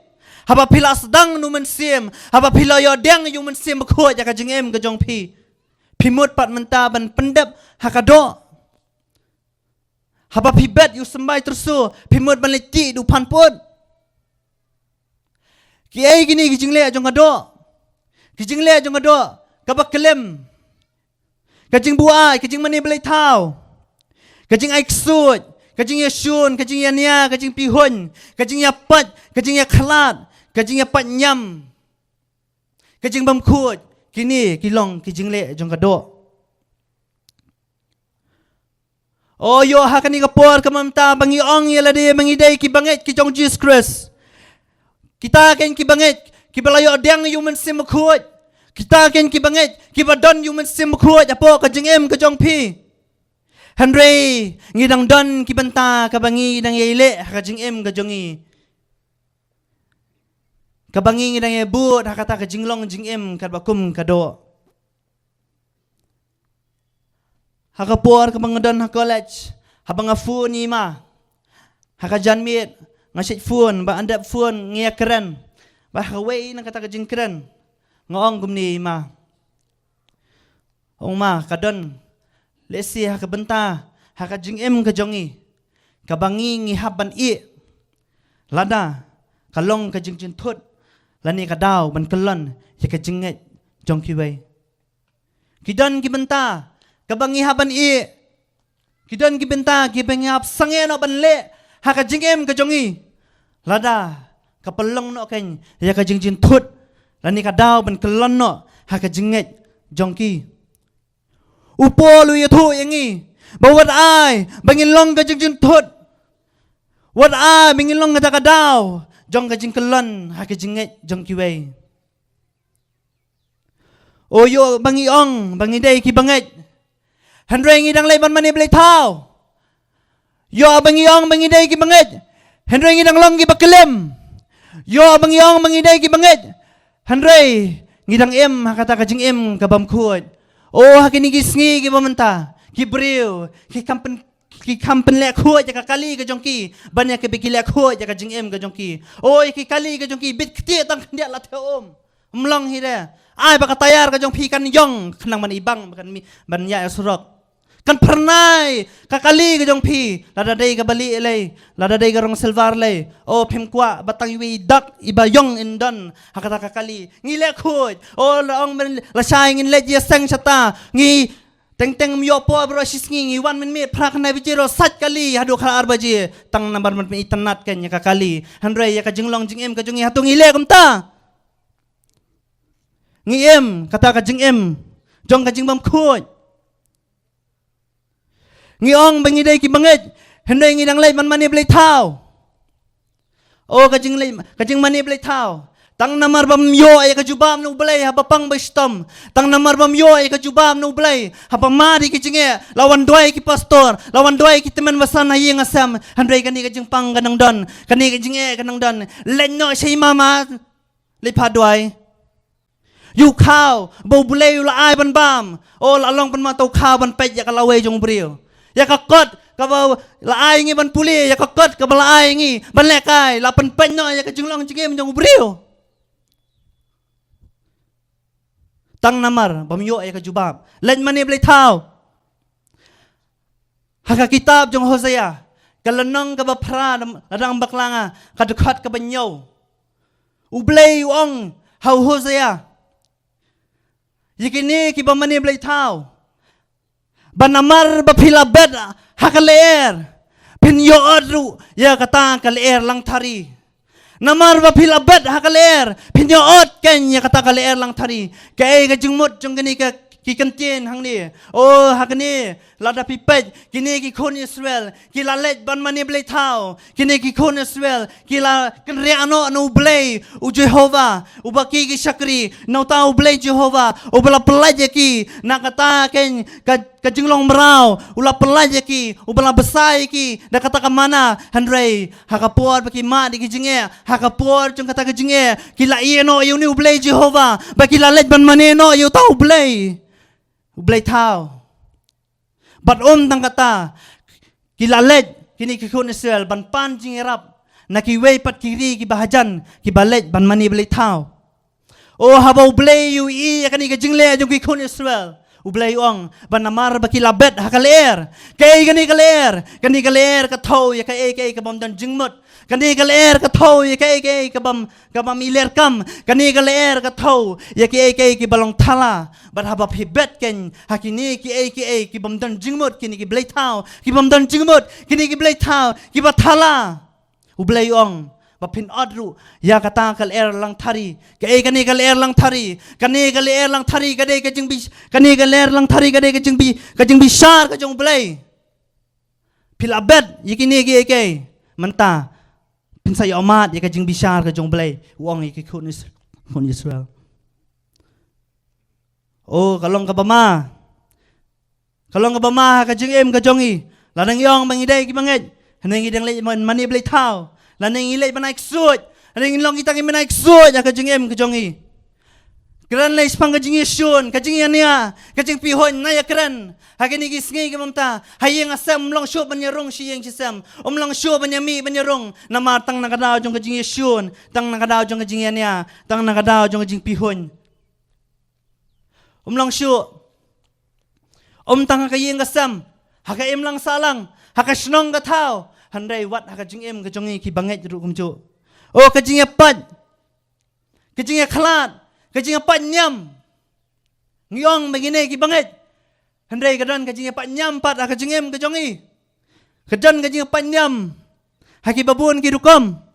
Haba phi la sdang na u Mynsiem, haba phi la ïoh dieng ïa u Mynsiem Bakhuid ha ka jingim ka jong phi, phi mut pat mynta ban pyndep ha ka doh? Haba phi bet ïa u symbai tyrso, phi mut ban leit tih da u phan pud? Kiei kine ki jingleh jong ka doh? Ki jingleh jong ka doh, kaba klim, ka jingbuaid, ka jingmane blei thaw, ka jingai ksuid, ka jingïashun, ka jingïania, ka jingpihuiñ, ka jingïapait, ka jingïakhlad, ka jingïapait niam, ka jingbymkhuid, kine ki long ki jingleh jong ka doh. O ïoh ha kane ka por ka mynta ba ngi ong ïa lade ba ngi dei ki bangeit ki jong u Jisu Khrist. Kita ken ki bangeit kiba la ïoh dieng ïa u Mynsiem Bakhuid. Kita ken ki bangeit kiba don ïa u Mynsiem Bakhuid hapoh ka jingim ka jong phi. Hynrei ngi dang don ki bynta kaba ngi dang ïai leh ha ka jingim ka jong ngi, kaba ngi ngi dang ïai bud ha kata ka jinglong jingim kaba kum ka doh. Ha ka por kaba nga don ha college, haba nga phone ïa i ma ha ka janmiet, nga shait phone, ba ynda phone nga ïakren, ba ha kawei na kata ka jingkren nga ong kumne ïa i ma, ong ma, ka don lehse ha ka bynta ha ka jingim ka jong ngi kaba ngi ngi hap ban ïeh, lada ka long ka jingjynthut lane ka daw ban kyllon ïa ka jingngeit jong kiwei. Ki don ki bynta kaba ngi hap ban ïeh. Ki don ki bynta kiba ngi hap sangeh noh ban leh ha ka jingim ka jong ngi, lada ka pynlong noh kein ïa ka jingjynthut lane ka daw ban kyllon noh ha ka jingngeit jong ki. U Paul u ïathuh ïa ngi ba wat ai ba ngin long ka jingjynthut, wat ai ba ngin long kata ka daw jong ka jingkyllon ha ka jingngeit jong kiwei. O ïoh ba ngi ong ba ngi dei ki bangeit, hynrei ngi dang leit ban mane blei thaw. Ïoh ba ngi ong ba ngi dei ki bangeit, hynrei ngi dang long kiba klim. Ïoh ba ngi ong ba ngi dei ki bangeit, hynrei ngi dang im ha kata ka jingim ka bymkhuid. O ha kine ki sngi kiba mynta, ki briew ki kham pyn, ki kham pynleh khuid ïa ka kali ka jong ki ban ïa kaba ki leh khuid ïa ka jingim ka jong ki. O ïa ki kali ka jong ki, bit ktieh tang khyndiat la theh um. Ym long hi de. Ai ba ka tayar ka jong phi kan ïong khnang ban ibang, ban mi, ban ïaid ha surok. Kan phyrnai ka kali ka jong phi, lada dei kaba lieh lei, lada dei ka rong silver lei. O phim kwah ba tang iwei i dak iba ïong in don ha kata ka kali. Ngi leh khuid. O la ong ban lashai ngin leit ïaseng shata, ngi teng teng ym ïoh por baroh shisngi, ngi wan mynmiet phra khyndai baje ruh sait kali haduh khatar baje, tang namar ban pynitynnad kein ïa ka kali. Hynrei ïa ka jinglong jingim ka jong ngi, hato ngi leh kumta? Ngi im kata ka jingim jong ka jingbymkhuid. Ngi ong ba ngi dei ki bangeit, hynrei ngi dang leit ban mane blei thaw. O ka jingleit, ka jingmane blei thaw, tang namar bym ïoh ïa ka jubab na U Blei haba pang ba shitom. Tang namar bym ïoh ïa ka jubab na U Blei haba mad ïa ki jingeh, la wan duwai ki pastor, la wan duwai ki tymmen basan ha ïing ha sem, hynrei kane ka jingpang ka nang don, kane ka jingeh ka nang don. Leit noh sha i mama, leit phah duwai. Ïa u khaw ba U Blei u la ai ban bam, o la long ban mad ïa u khaw ban peit ïa ka lawei jong u briew. Ïa ka kot kaba la ai ngi ban pule, ïa ka kot kaba la ai ngi ban lehkai, la pynpeit noh ïa ka jinglong jingim jong u briew. Tang namar bym ïoh ïa ka jubab. Leit mane blei thaw. Ha ka kitab jong Hosea, ka lynnong kaba phra, lada ngam bakla nga, ka dkhot kaba hynñiew. U Blei u ong ha u Hosea ïa kine kiba mane blei thaw, Ba namar ba phi la bet ha ka lyer, phin ïoh ot ruh ïa kata ka lyer langthari. Namar ba phi la bet ha ka lyer, phin ïoh ot kein ïa kata ka lyer langthari. Kaei ka jingmut jong kine ka, ki kyntien hangne? O, ha kine, lada phi peit, kine ki khun Israel ki la leit ban mane blei thaw. Kine ki khun Israel ki la kynriah noh na U Blei, U Jehova, uba ki ki shakri, na uta U Blei Jehova, uba la pyllait ïa ki na kata kein ka, ka jinglong mraw, u la pyllait ïa ki, uba la bsa ïa ki da kata ka manna. Hynrei ha ka por ba ki mad ïa ki jingeh, ha ka por jong kata ka jingeh, ki la ïeh noh ïa une U Blei Jehova, ba ki la leit ban mane noh ïa uta U Blei, U Blei thaw. Bad ym tang kata, ki la leit, kine ki khun Israel, ban pan jingïarap na kiwei pat ki ri kiba hajan, kiba leit ban mane blei thaw. O, haba U Blei u ïohi ïa kane ka jingleh jong ki khun Israel, U Blei u ong ba namar ba ki la bet ha ka lyer. Kaei kane ka lyer? Kane ka lyer ka thew ïa kaei kaei ka bym don jingmut. Kane ka lyer ka thew ïa kaei kaei ka bym, ka bym i lyer kam. Kane ka lyer ka thew ïa kaei kaei kiba long thala. Bad haba phi bet kein ha kine kiei kiei ki bym don jingmut, kine ki blei thaw ki bym don jingmut, kine ki blei thaw kiba thala, U Blei u ong ba phin ot ruh ïa kata ka lyer langthari. Kaei kane ka lyer langthari? Kane ka lyer langthari ka dei ka jingbi, kane ka lyer langthari ka dei ka jingbi, ka jingbishar ka jong U Blei. Phi la bet ïa kine kiei kiei, mynta phin sa ïoh mad ïa ka jingbishar ka jong U Blei, u ong ïa ki khun Is-, khun Israel. O, ka long kaba ma. Ka long kaba ma ha ka jingim ka jong ngi. Lada ngi ong ba ngi dei kiba ngeit, hynrei ngi dang leit man-, mane blei thaw. Lada ngi leit ban ai ksuid, hynrei ngi long kita kiba nai ksuid ha ka jingim ka jong ngi. Kren lei shaphang ka jingïashun, ka jingïania, ka jingpihuiñ, nai ïakren. Ha kine ki sngi ki mynta, ha ïing ha sem ym long shuh ban ïarung shi ïing shi sem. Ym long shuh ban ïamih ban ïarung. Namar tang na ka daw jong ka jingïashun, tang na ka daw jong ka jingïania, tang na ka daw jong ka jingpihuiñ. Ym long shuh. Ym tang ha ka ïing ka sem, ha ka imlang sahlang, ha ka shnong ka thaw, hynrei wat ha ka jingim ka jong ngi kiba ngeit ruh kumjuh. O, ka jingïapait, ka jingïakhlad, ka jingïapait niam. Ngi ong ba ngi ne kiba ngeit, hynrei ka don ka jingïapait niam pat ha ka jingim ka jong ngi. Ka don ka jingïapait niam ha kiba bun ki rukom.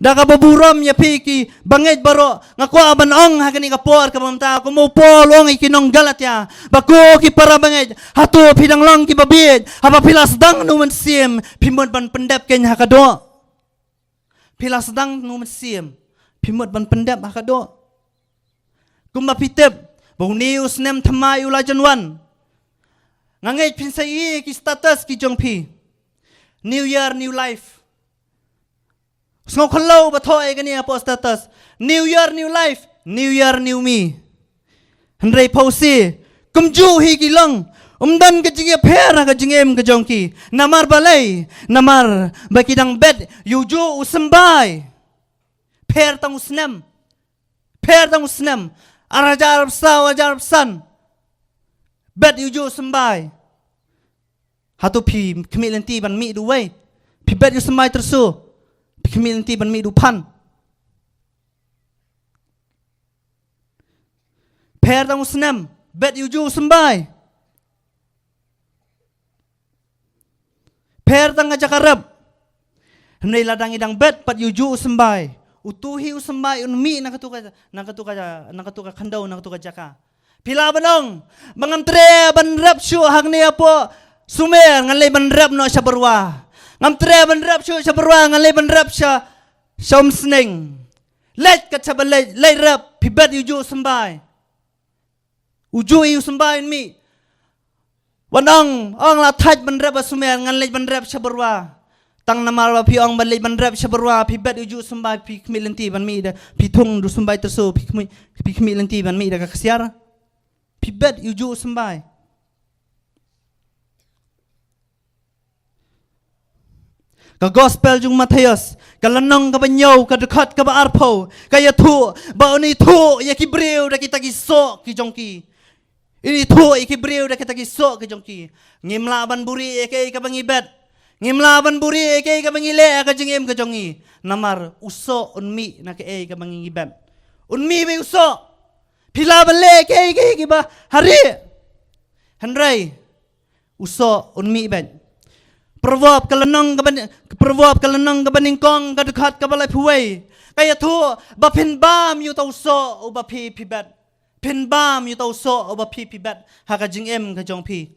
Da kaba burom ïa phi kiba ngeit baroh, nga kwah ban ong ha kane ka por kaba mynta, kum u Paul u ong ïa ki nong Galatia, ba ko ki para bangeit, hato phi dang long kiba bieit? Haba phi la sdang na U Mynsiem, phi mut ban pyndep kein ha ka doh. Phi la sdang na U Mynsiem, phi mut ban pyndep ha ka doh. Kumba phi tip ba une u snem thymmai u la jan wan, nga ngeit phin sa ïohi ki status ki jong phi. New year, new life. Sngewkhyllo ba thoh ïa kane hapoh status. New year, new life, new year, new me. Hynrei phewse, kumjuh hi ki long. Ym don ka jingïapher ha ka jingim ka jong ki. Namar balei? Namar ba ki dang bet ïa ujuh u symbai. Pher tang u snem. Pher tang u snem. Ar hajar arphew saw, ar hajar arphew san. Bet ïa ujuh u symbai. Hato phi khmih lynti ban mih da uwei? Phi bet ïa u symbai tyrso, phi khmih lynti ban mih da u phan. Pher tang u snem, bet ïa ujuh u symbai. Pher tang ka jaka rep. Hynrei lada ngi dang bet pat ïa ujuh u symbai, utu hi u symbai un mih na katu ka, na katu ka, na katu ka khyndew, na katu ka jaka. Phi lah ban ong ba ngam treh ban rep shuh hangne hapoh Sumer, ngan leit ban rep noh sha Barwa. Ngam treh ban rep shuh sha Barwa, ngan leit ban rep sha, sha Umsning. Leit kat shaba leit, leit rep, phi bet ïa ujuh u symbai. Ujuh hi u symbai un mih. Wan ong, ong la thait ban rep ha Sumer, ngan leit ban rep sha Barwa. Tang namar ba phi ong ban leit ban rep sha Barwa, phi bet ïa ujuh u symbai, phi khmih lynti ban mih da, phi thung da u symbai tyrso, phi khmih, phi khmih lynti ban mih da ka ksiar. Phi bet ïa ujuh u symbai. Ka Gospel jong u Mathaios, ka lynnong kaba hynñiew, ka dkhot kaba arphew, ka ïathuh ba un ithuh ïa ki briew da kita ki soh ki jong ki. Un ithuh ïa ki briew da kita ki soh ki jong ki. Ngim lah ban buhrieh ïa kaei kaba ngi bet. Ngim lah ban buhrieh ïa kaei kaba ngi leh ha ka jingim ka jong ngi. Namar u soh un mih na kaei kaba ngi bet. Un mih beit u soh. Phi lah ban leh kaei kaei kiba ha rieh. Hynrei u soh un mih beit. Proverb ka lynnong kaba, Proverb ka lynnong kaba nyngkong ka dkhot kaba laiphew wei ka ïathuh ba phin bam ïa uta u soh uba phi phi bet. Phin bam ïa uta u soh uba phi phi bet ha ka jingim ka jong phi.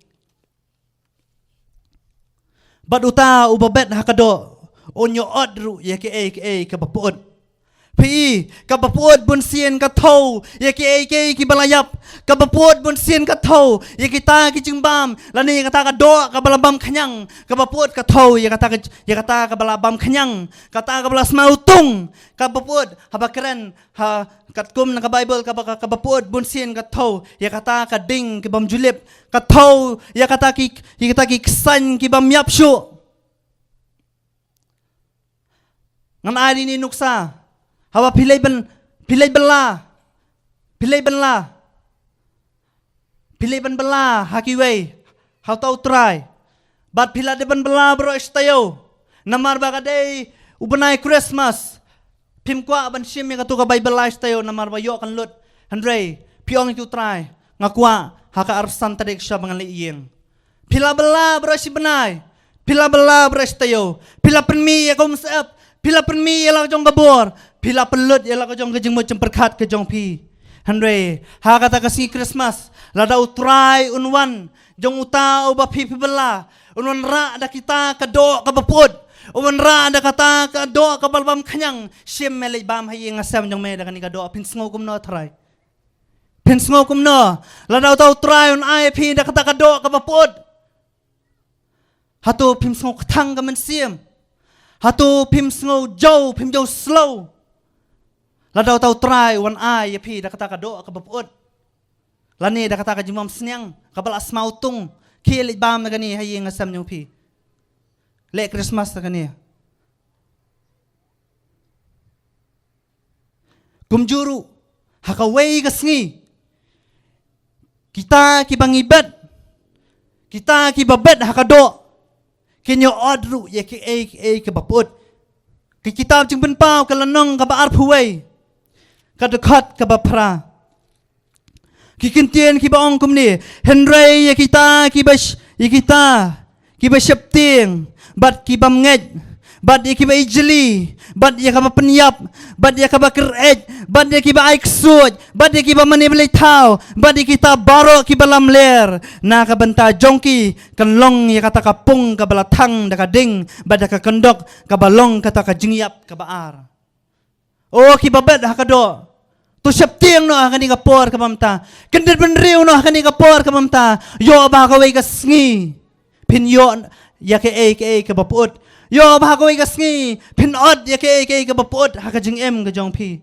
Bad uta uba bet ha ka doh un ïoh ot ruh ïa kiei kiei kaba pyut. Phi i, kaba pyut bunsien ka thew ïa kiei kiei kiba la ïap. Kaba pyut bunsien ka thew ïa kita ki jingbam, lane ïa kata ka doh kaba la bam khñiang. Kaba pyut ka thew ïa kata ka, ïa kata kaba la bam khñiang, kata kaba la sma utung. Kaba pyut, haba kren ha katkum na ka Baibl, kaba, kaba pyut bunsien ka thew ïa kata ka ding ki bym ju lip. Ka thew ïa kata ki, ïa kata ki ksain ki bym ïap shuh. Ngan ai ïa kane ka nuksa. Haba phi leit ban, phi leit ban la, phi leit ban la, phi leit ban bylla ha kiwei, ha uta u trai. Bad phi la dep ban bylla baroh shi taïew. Namar ba ka dei u bnai Christmas. Phim kwah ban shim ïa kato ka bai bylla shi taïew namar ba ïoh kan lut. Hynrei phi ong ïa uta u trai, nga kwah ha ka arphew san tarik shuwa ba ngan leit ïing. Phi la bylla baroh shi bnai. Phi la bylla baroh shi taïew. Phi la pynmih ïa ka umsyep. Phi la pynmih ïa la ka jong ka bor. Phi la pynlut ïa la ka jong ka jingmut jingpyrkhat ka jong phi. Hynrei ha kata ka sngi Christmas, lada u trai un wan jong uta uba phi phi bylla, un wanrah da kita ka doh kaba pyut, un wanrah da kata ka doh kaba bam khñiang, shim me leit bam ha ïing ha sem jong me da kane ka doh. Phin sngew kumno trai? Phin sngew kumno lada uta u trai un ai phi da kata ka doh kaba pyut? Hato phim sngew kthang ka mynsiem? Hato phim sngew jew, phim jew slow lada uta u trai un ai ïa phi da kata ka doh kaba pyut, lane da kata ka jingbam sniang kaba la sma utung? Khie leit bam na kane ha ïing ha sem jong phi. Leh Christmas na kane. Kumjuh ruh ha kawei ka sngi, kita kiba ngi bet, kita kiba bet ha ka doh, kin ïoh ot ruh ïa kiei kiei kaba pyut. Ka kitab Jingpynpaw ka lynnong kaba arphew wei, ka dkhot kaba phra, ki ktien kiba ong kumne: Hynrei ïa kita kiba sh-, ïa kita kiba sheptieng, bad kiba ngeit, bad ïa kiba ijli, bad ïa kaba pynïap, bad ïa kaba kyr-eit, bad ïa kiba ai ksuid, bad ïa kiba mane blei thaw, bad ïa kita baroh kiba lamler, na ka bynta jong ki kan long ïa kata ka pung kaba la thang da ka ding bad da ka kyndok, kaba long kata ka jingïap kaba ar. O kiba bet ha ka doh, to sheptieng noh ha kane ka por kaba mynta. Kyndit bynriew noh ha kane ka por kaba mynta. Ïoh ba ha kawei ka sngi phin ïoh ïa kiei kiei kaba pyut. Ïoh ba ha kawei ka sngi phin ot ïa kiei kiei kaba pyut ha ka jingim ka jong phi.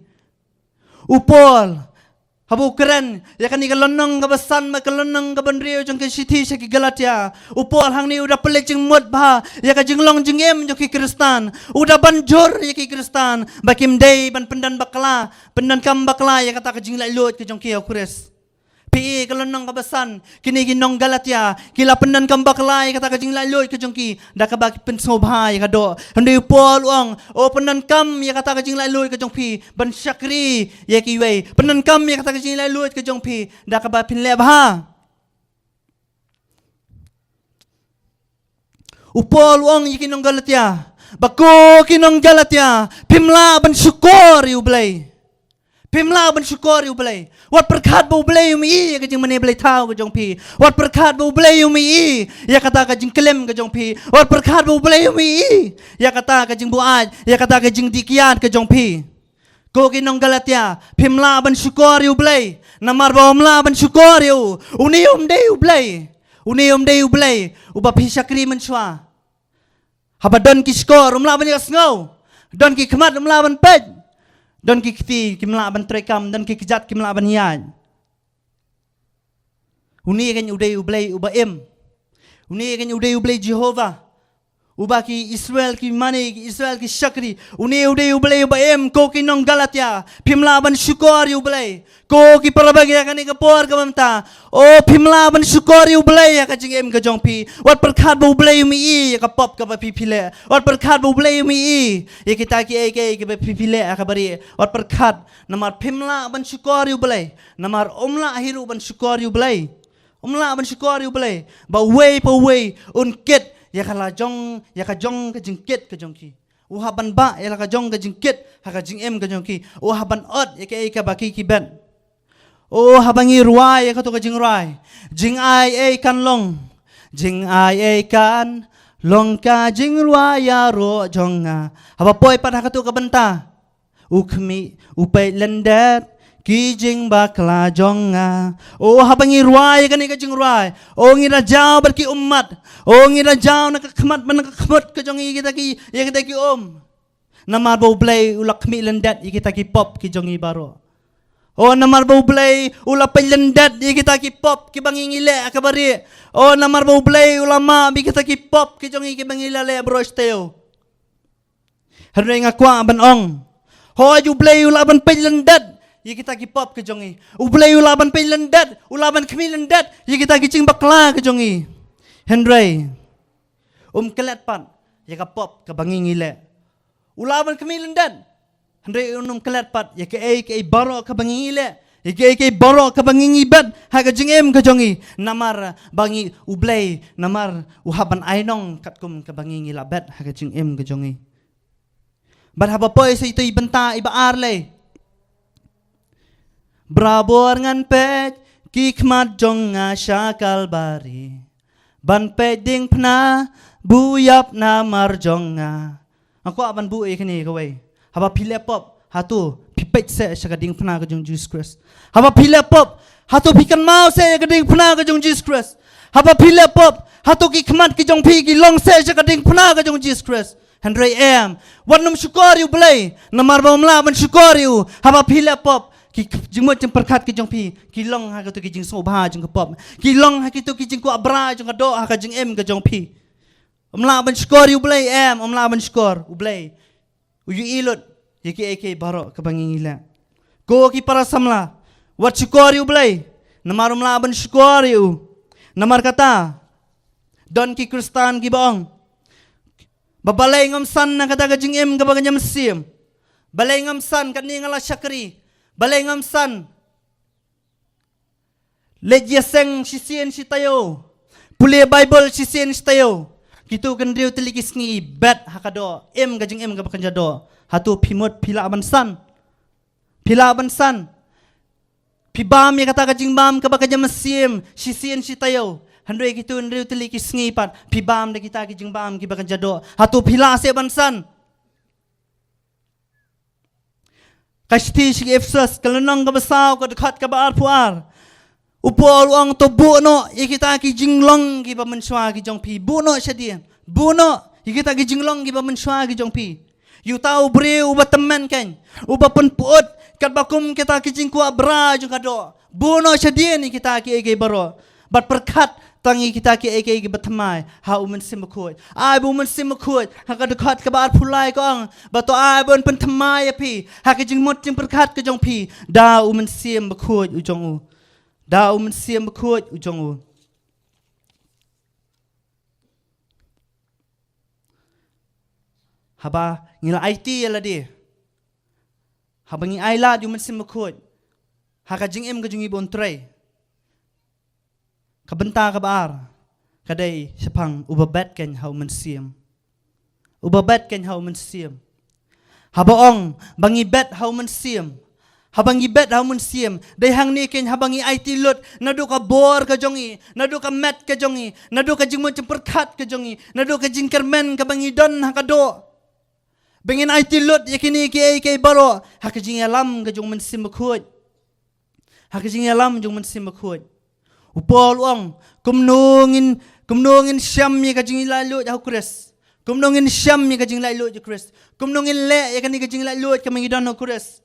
U Paul, haba u kren ïa kane ka lynnong kaba san bad ka lynnong kaba hynriew jong ka shithi sha ki Galatia, u Paul hangne u da pynleit jingmut bha ïa ka jinglong jingim jong ki Khristan. U da ban jur ïa ki Khristan ba kim dei ban pyndon bakla, pyndonkam bakla ïa kata ka jinglaitluid ka jong ki ha u Khrist. Phi i, ka lynnong kaba san, kine ki nong Galatia ki la pyndonkam bakla ïa kata ka jinglaitluid ka jong ki da kaba ki pynsngewbha ïa ka doh. Hynrei u Paul u ong, o pyndonkam ïa kata ka jinglaitluid ka jong phi ban shakri ïa kiwei. Pyndonkam ïa kata ka jinglaitluid ka jong phi da kaba phin leh bha. U Paul u ong ïa ki nong Galatia ba, ko ki nong Galatia, phim lah ban shukor ïa U Blei. Phim lah ban shukor ïa U Blei. Wat pyrkhat ba U Blei um i ïa ka jingmane blei thaw ka jong phi. Wat pyrkhat ba U Blei um i ïa kata ka jingklim ka jong phi. Wat pyrkhat ba U Blei um i ïa kata ka jingbuaid, ïa kata ka jingdih kiad ka jong phi. Ko ki nong Galatia, phim lah ban shukor ïa U Blei. Namar ba um lah ban shukor ïa u, une um dei U Blei. Une um dei U Blei uba phi shakri mynshuwa. Haba don ki shkor um lah ban ïohsngew. Don ki khmat um lah ban peit. Don ki kti kim lah ban treikam, don ki kjat kim lah ban ïaid. Une kan u dei U Blei uba im. Une kan u dei U Blei Jehova. Uba ki Israel ki mane, ki Israel ki shakri. Une u dei U Blei uba im, ko ki nong Galatia. Phim lah ban shukor ïa U Blei. Ko ki parabangeit, ïa kane ka por kaba mynta, o phim lah ban shukor ïa U Blei ïa ka jingim ka jong phi. Wat pyrkhat ba U Blei um i ïa ka pop kaba phi phi leh. Wat pyrkhat ba U Blei um i ïa kita kiei kiei kaba phi phi leh ha kaba rieh. Wat pyrkhat, namar phim lah ban shukor ïa U Blei. Namar um lah hi ruh ban shukor ïa U Blei. Um lah ban shukor ïa U Blei ba uwei pa uwei un kit ïa ka la jong, ïa ka jong ka jingkit ka jong ki. U hap ban bah ïa la ka jong ka jingkit ha ka jingim ka jong ki. U hap ban ot ïa kaei kaba ki ki bet. O, haba ngi rwai ïa kato ka jingrwai, jingai ei kan long, jingai ei kan long ka jingrwai ïaroh jong nga. Haba poi pat ha kato ka bynta, u khmih u peit lyndet ki jingbakla jong nga. O, haba ngi rwai ïa kane ka jingrwai, o, ngi da jaw bad ki ummat. O, ngi da jaw na ka khmat bad na ka khmut ka jong ngi ïa kita ki, ïa kita ki um. Namar ba U Blei u la khmih lyndet ïa kita ki pop ki jong ngi baroh. O, namar ba U Blei u la peit lyndet ïa kita ki pop kiba ngi ngi leh ha kaba rieh. O, namar ba U Blei u la map ïa kita ki pop ki jong ngi kiba ngi la leh baroh shi taïew. Hynrei nga kwah ban ong, hooid, U Blei u lah ban peit lyndet ïa kita ki pop ki jong ngi. U Blei u lah ban peit lyndet, u lah ban khmih lyndet ïa kita ki jingbakla ki jong ngi. Hynrei um klet pat ïa ka pop kaba ngi ngi leh. U lah ban khmih lyndet, hynrei un ym klet pat ïa kaei kaei baroh kaba ngi ngi leh, ïa kaei kaei baroh kaba ngi ngi bet ha ka jingim ka jong ngi. Namar ba ngi, U Blei namar u hap ban ai nong katkum kaba ngi ngi la bet ha ka jingim ka jong ngi. Bad haba poi sa ito i bynta iba ar lei. Barabor ngan peit ki khmat jong nga sha Kalbari, ban peit diengphna ba u ïap namar jong nga. Nga kwah ban buh ïa kane kawei. Haba phi leh pop, hato phi peit seh sha ka diengphna ka jong Jesus Christ? Haba phi leh pop, hato phi kynmaw seh ïa ka diengphna ka jong Jesus Christ? Haba phi leh pop, hato ki khmat ki jong phi ki long seh sha ka diengphna ka jong Jesus Christ? Hynrei em, wat nym shukor ïa U Blei namar ba um lah ban shukor ïa u. Haba phi leh pop, ki jingmut jingpyrkhat ki jong phi ki long ha kato ki jingsngewbha jong ka pop, ki long ha kito ki jingkwah bra jong ka doh ha ka jingim ka jong phi. Um lah ban shukor ïa U Blei, em, um lah ban shukor. U Blei u ïohi lut ïa kiei kiei baroh kaba ngi ngi leh. Ko ki para samla, wat shukor ïa U Blei namar um lah ban shukor ïa u. Namar kata, don ki Khristan kiba ong ba balei ngam san na kata ka jingim kaba ka jingmynsiem. Balei ngam san, katne nga la shakri. Balei ngam san leit ïaseng shisien shi taïew, pule Baibl shisien shi taïew. Kito ki hynriew tylli ki sngi bet ha ka doh, im ka jingim kaba kynja doh. Hato phi mut phi lah ban san? Phi lah ban san? Phi bam ïa kata ka jingbam kaba ka jingmynsiem shisien shi taïew, hynrei kito hynriew tylli ki sngi pat phi bam da kita ki jingbam kiba kynja doh. Hato phi lah seh ban san? Ka shithi sha ki Ephesus, ka lynnong kaba saw, ka dkhot kaba arphew ar. U Paul u ong, to buh noh ïa kita ki jinglong kiba mynshuwa ki jong phi. Buh noh shadien. Buh noh ïa kita ki jinglong kiba mynshuwa ki jong phi. Ïa uta u briew uba tymmen kein, uba pynput katba kum kita ki jingkwah bra jong ka doh. Buh noh shadien ïa kita kiei kiei baroh. Bad pyrkhat tang ïa kita kiei kiei kiba thymmai ha U Mynsiem Bakhuid. Ai ba U Mynsiem Bakhuid, ha ka dkhot kaba arphew lai ka ong ba to ai ba un pynthymmai ïa phi ha ka jingmut jingpyrkhat ka jong phi da U Mynsiem Bakhuid u jong u. Da U Mynsiem Bakhuid u jong u. Haba ngi la aiti ïa lade, haba ngi ailad ïa U Mynsiem Bakhuid ha ka jingim ka jong ngi ba un trei, ka bynta kaba ar ka dei shaphang uba bet kein ha U Mynsiem. Uba bet kein ha U Mynsiem. Haba ong ba ngi bet ha U Mynsiem, haba ngi bet ha U Mynsiem, dei hangne kein haba ngi aiti lut naduh ka bor ka jong ngi, naduh ka met ka jong ngi, naduh ka jingmut jingpyrkhat ka jong ngi, naduh ka jingkyrmen kaba ngi don ha ka doh. Ba ngin aiti lut ïa kine kiei kiei baroh ha ka jingïalam ka jong U Mynsiem Bakhuid. Ha ka jingïalam jong U Mynsiem Bakhuid. U Paul u ong, kumno ngin, kumno ngin shem ïa ka jinglaitluid ha U Khrist? Kumno ngin shem ïa ka jinglaitluid ha U Khrist? Kumno ngin leh ïa kane ka jinglaitluid kaba ngi don ha U Khrist?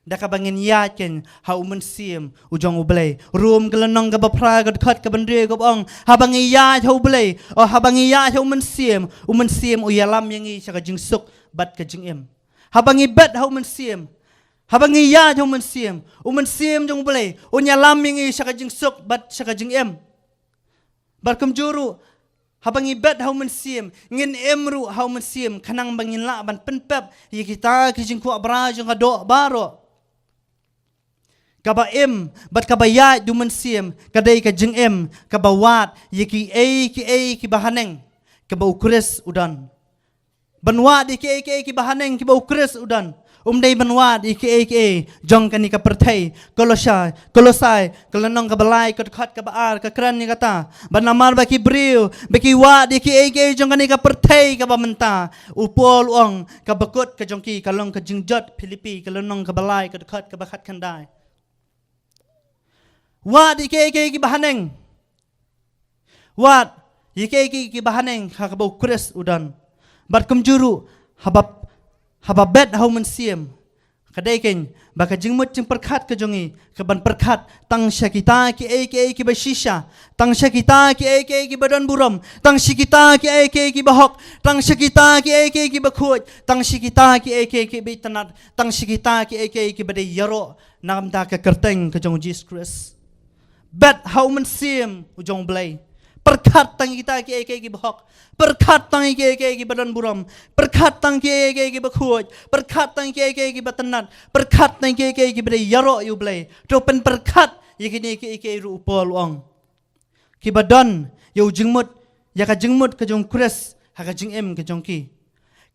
Da kaba ngin ïaid kein ha U Mynsiem u jong U Blei. Rom ka lynnong kaba phra, ka dkhot kaba hynriew kaba ong, haba ngi ïaid ha U Blei, o, haba ngi ïaid ha U Mynsiem, U Mynsiem u ïalam ïa ngi sha ka jingsuk bad ka jingim. Haba ngi bet ha U Mynsiem, haba ngi ïaid ha U Mynsiem, U Mynsiem jong U Blei un ïalam ïa ngi sha ka jingsuk bad sha ka jingim. Bad kumjuh ruh, haba ngi bet ha U Mynsiem, ngin im ruh ha U Mynsiem, khnang ba ngin lah ban pynpep ïa kita ki jingkwah bra jong ka doh baroh. kaba im bad kaba ïaid da u Mynsiem ka dei ka jingim kaba wad ïa kiei kiei kiba haneng kaba u Khrist u don. Ban wad ïa kiei kiei kiba haneng kiba u Khrist u don. Um dei ban wad ïa kiei kiei jong kane ka pyrthei. Kolosai, Kolosai, ka lynnong kaba lai, ka dkhot kaba ar, ka kren ïa kata. Bad namar ba ki briew ba ki wad ïa kiei kiei jong kane ka pyrthei kaba mynta, u Paul u ong, ka bakut ka jong ki ka long ka jingjot. Philippi, ka lynnong kaba lai, ka dkhot kaba khatkhyndai. Wad ïa kiei kiei kiba haneng. Wad ïa kiei kiei kiba haneng ha kaba u Khrist u don. Bad kumjuh ruh, haba, haba bet ha u Mynsiem, ka dei keiñ ba ka jingmut jingpyrkhat ka jong ngi ka ban pyrkhat tang sha kita kiei kiei kiba shisha, tang sha kita kiei kiei kiba don burom, tang sha kita kiei kiei kiba hok, tang sha kita kiei kiei kiba khuid, tang sha kita kiei kiei kiba itynnad, tang sha kita kiei kiei kiba dei ïaroh na ka bynta ka kyrteng ka jong u Jisu Khrist. Bet ha u Mynsiem u jong u Blei. Pyrkhat tang ïa kita kiei kiei kiba hok. Pyrkhat tang ïa kiei kiei kiba don burom. Pyrkhat tang kiei kiei kiba khuid. Pyrkhat tang kiei kiei kiba itynnad. Pyrkhat tang kiei kiei kiba dei ïaroh ïa u Blei. To pynpyrkhat ïa kine kiei kiei ruh, u Paul u ong. Kiba don ïa u jingmut, ïa ka jingmut ka jong u Khrist ha ka jingim ka jong ki.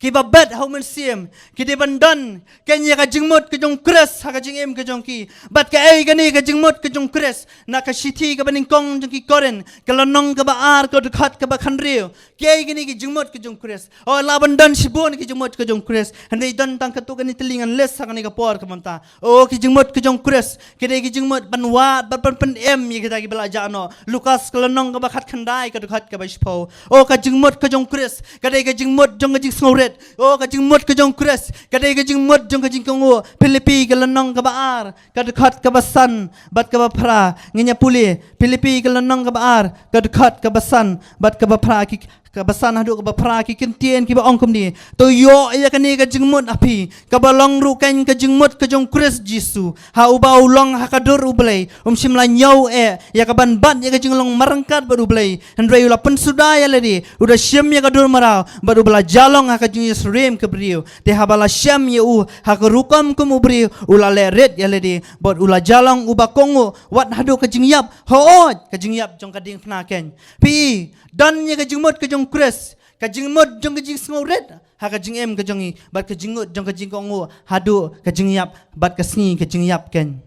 Kiba bet ha u Mynsiem ki dei ban don keiñ ïa ka jingmut ka jong u Khrist ha ka jingim ka jong ki. Bad kaei kane ka jingmut ka jong u Khrist? Na ka shithi kaba nyngkong jong ki Korinth, ka lynnong kaba ar, ka dkhot kaba khathynriew. Kaei kane ka jingmut ka jong u Khrist? Oh, lah ban don shibun ki jingmut ka jong u Khrist, hynrei don tang katto katne tylli, ngan list ha kane ka por ka mynta. Oh, ki jingmut ka jong u Khrist ka dei ki jingmut ban wad, ban pyn, pynim ïa kita kiba la jah noh. Lukas, ka lynnong kaba khatkhyndai, ka dkhot kaba shiphew. Oh, ka jingmut ka jong u Khrist ka dei ka jingmut jong ka jingsngewrit. Oh, ka jingmut ka jong u Khrist ka dei ka jingmut jong ka jingkohnguh. Philippi, ka lynnong kaba ar, ka dkhot kaba san bad kaba phra. Ngin ïa pule Philippi, ka lynnong kaba ar, ka dkhot kaba san bad kaba phra, ki, kaba san haduh kaba phra, ki ktien kiba ong kumne: To ïoh ïa kane ka jingmut ha phi, kaba long ruh keiñ ka jingmut ka jong u Khrist Jisu, ha uba u long ha ka dur u Blei, um shym la ñiew eh ïa ka ban bat ïa ka jinglong marryngkat bad u Blei, hynrei u la pynsuda ïa lade, u da shim ïa ka dur mraw, bad uba la jia long ha ka jingïasyriem ki briew. Te haba la shem ïa u ha ka rukom kum u briew, u la leh rit ïa lade, bad u la jia long uba kohnguh wat haduh ka jingïap, hooid, ka jingïap jong ka diengphna keiñ. Phi i, don ïa ka jingmut ka jong u Khrist, ka jingmut jong ka jingsngewrit ha ka jingim ka jong ngi, bad ka jingmut jong ka jingkohnguh haduh ka jingïap bad ka sngi ka jingïap keiñ.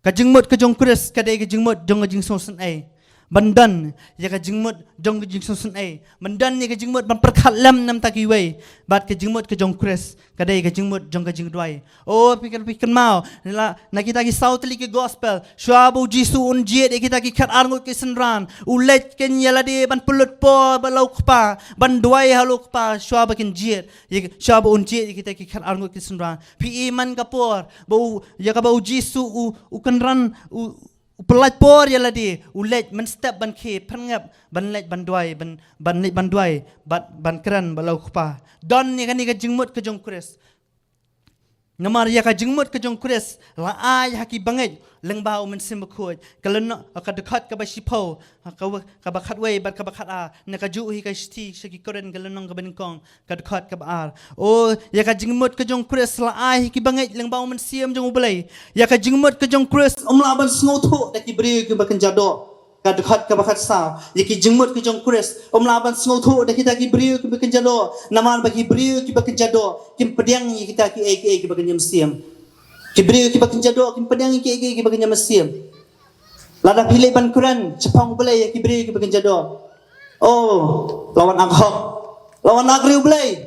Ka jingmut ka jong u Khrist ka dei ka jingmut jong ka jingsngewsynei. Ban don ïa ka jingmut jong ka jingsngewsynei, ban don ïa ka jingmut ban pyrkhat lem na ka bynta kiwei. Bad ka jingmut ka jong u Khrist ka dei ka jingmut jong ka jingduwai. Oh, phi kyn, phi kynmaw, na, na kita ki saw tylli ki gospel, shuwa ba u Jisu un jied ïa kita ki khatar ngut ki synran, u leit keiñ ïa lade ban pynlut por bad la u Kpa, ban duwai ha la u Kpa shuwa ba kin jied, ïa, shuwa ba un jied ïa kita ki khatar ngut ki synran. Phi i, man ka por ba u, ïa kaba u Jisu u, u kynran, u, u pyllait por ïa lade, u leit mynstep ban khie pyrngep, ban leit ban duwai, ban, ban leit ban duwai, ban, ban kren bad la u Kpa. Don ïa kane ka jingmut ka jong u Khrist. Namar ïa ka jingmut ka jong u Khrist la ai ha ki bangeit lyngba u Mynsiem Bakhuid. Ka lynnong, ka dkhot kaba shiphew, ha, ka, kaba khatwei bad kaba khatar, na kajuh hi ka shithi sha ki Korinth, ka lynnong kaba nyngkong, ka dkhot kaba ar. Oh, ïa ka jingmut ka jong u Khrist la ai ha ki bangeit lyngba u Mynsiem jong u Blei. Ïa ka jingmut ka jong u Khrist ym lah ban sngewthuh da ki briew kiba kynja doh. Ka dkhot kaba khatsaw. Ïa ki jingmut ki jong u Khrist ym lah ban sngewthuh da kita ki briew kiba kynja doh, namar ba ki briew kiba kynja doh kim pdiang ïa kita kiei kiei kiba kynja mynsiem. Ki briew kiba kynja doh kim pdiang ïa kiei kiei kiba kynja mynsiem. Lada phi leit ban kren shaphang u Blei ïa ki briew kiba kynja doh, oh, la wan ak hok, la wan ak ri u Blei.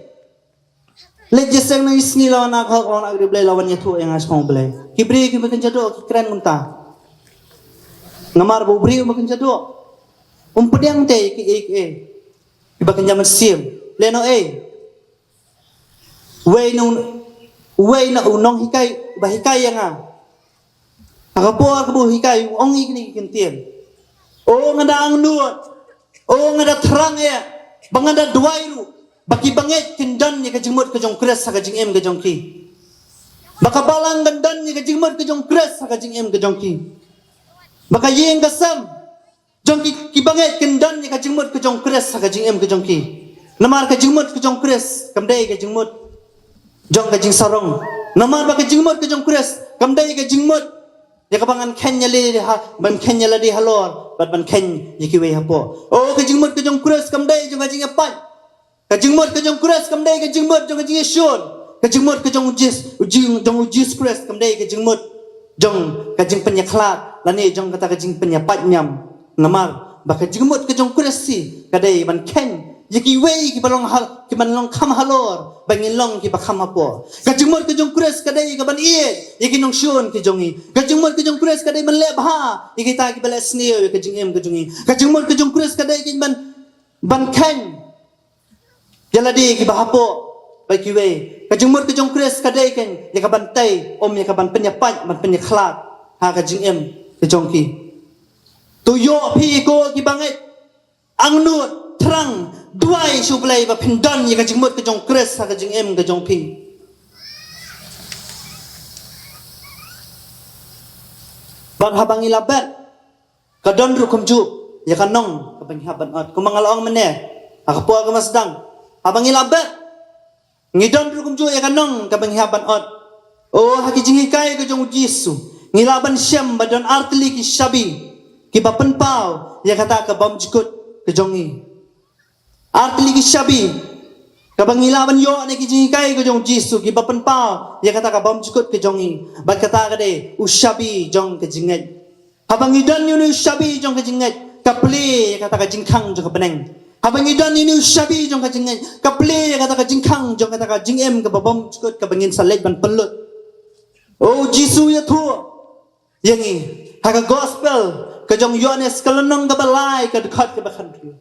Leit jingïaseng na i sngi, la wan ak hok, la wan ak ri u Blei, la wan ïathuh ïa nga shaphang u Blei. Ki briew kiba kynja doh ki kren kumta. Namar ba u briew ba kynja doh um pdiang te ïa kiei kiei kiba kynja mynsiem. Lehnohei, uwei na u, uwei na u nonghikai ba hikai ïa nga, ha ka por kaba u hikai, u ong ïa kine ki ktien: O nga da angnud, o nga da thrang eh, ba nga da duwai ruh ba ki bangeit kin don ïa ka jingmut ka jong u Khrist ha ka jingim ka jong ki. Ba ka balang kan don ïa ka jingmut ka jong u Khrist ha ka jingim ka jong ki. Ba ka ïing ka sem jong ki, ki bangeit kin don ïa ka jingmut ka jong u Khrist ha ka jingim ka jong ki. Namar ka jingmut ka jong u Khrist kam dei ka jingmut jong ka jingsarong. Namar ba ka jingmut ka jong u Khrist kam dei ka jingmut ïa kaba ngan kheiñ ïa lade ha, ban kheiñ ïa lade halor bad ban kheiñ ïa kiwei hapoh. O, ka jingmut ka jong u Khrist kam dei jong ka jingïapait. Ka jingmut ka jong u Khrist kam dei ka jingmut jong ka jingïashun. Ka jingmut ka jong u Jis, u jing, jong u Jisu Khrist kam dei ka jingmut jong ka jingpynïakhlad lane jong kata ka jingpynïapait niam. Namar ba ka jingmut ka jong u Khrist hi ka dei ban kheiñ ïa kiwei kiba long hal-, kiba long kham halor ba ngin long kiba kham hapoh. Ka jingmut ka jong u Khrist ka dei ka ban ïeit ïa ki nongshun ki jong ngi. Ka jingmut ka jong u Khrist ka dei ban leh bha ïa kita kiba leh sniew ïa ka jingim ka jong ngi. Ka jingmut ka jong u Khrist ka dei ka ban, ban kheiñ ïa lade kiba hapoh bad kiwei. Ka jingmut ka jong u Khrist ka dei kein ïa ka ban tei, ym ïa ka ban pynïapait, ban pynïakhlad ha ka jingim ka jong ki. To ïoh phi ko kiba ngeit, angnud, thrang, duwai sha U Blei ba phin don ïa ka jingmut ka jong u Khrist ha ka jingim ka jong phi. Bad haba ngi la bet, ka don ruh kumjuh ïa ka nong kaba ngi hap ban ot. Kumba nga la ong mynne ha ka por kaba sdang, haba ngi la bet, ngi don ruh kumjuh ïa ka nong kaba ngi hap ban ot. O, ha ki jinghikai ka jong u Jisu ngi lah ban shem ba don artylli ki shabi kiba pynpaw ïa kata ka bymjukut ka jong ngi. Artylli ki shabi kaba ngi lah ban ïoh na ki jinghikai ka jong u Jisu kiba pynpaw ïa kata ka bymjukut ka jong ngi. Bad kata ka dei u shabi jong ka jingngeit. Haba ngi don ïa une u shabi jong ka jingngeit, ka plie ïa kata ka jingkhang jong ka bneng. Haba ngi don ïa une u shabi jong ka jingngeit, ka plie ïa kata ka jingkhang jong kata ka jingim kaba bymjukut kaba ngin sa leit ban pynlut. O, u Jisu u ïathuh ïa ngi ha ka Gospel ka jong u Ïoannis, ka lynnong kaba lai, ka dkhot kaba khathynriew,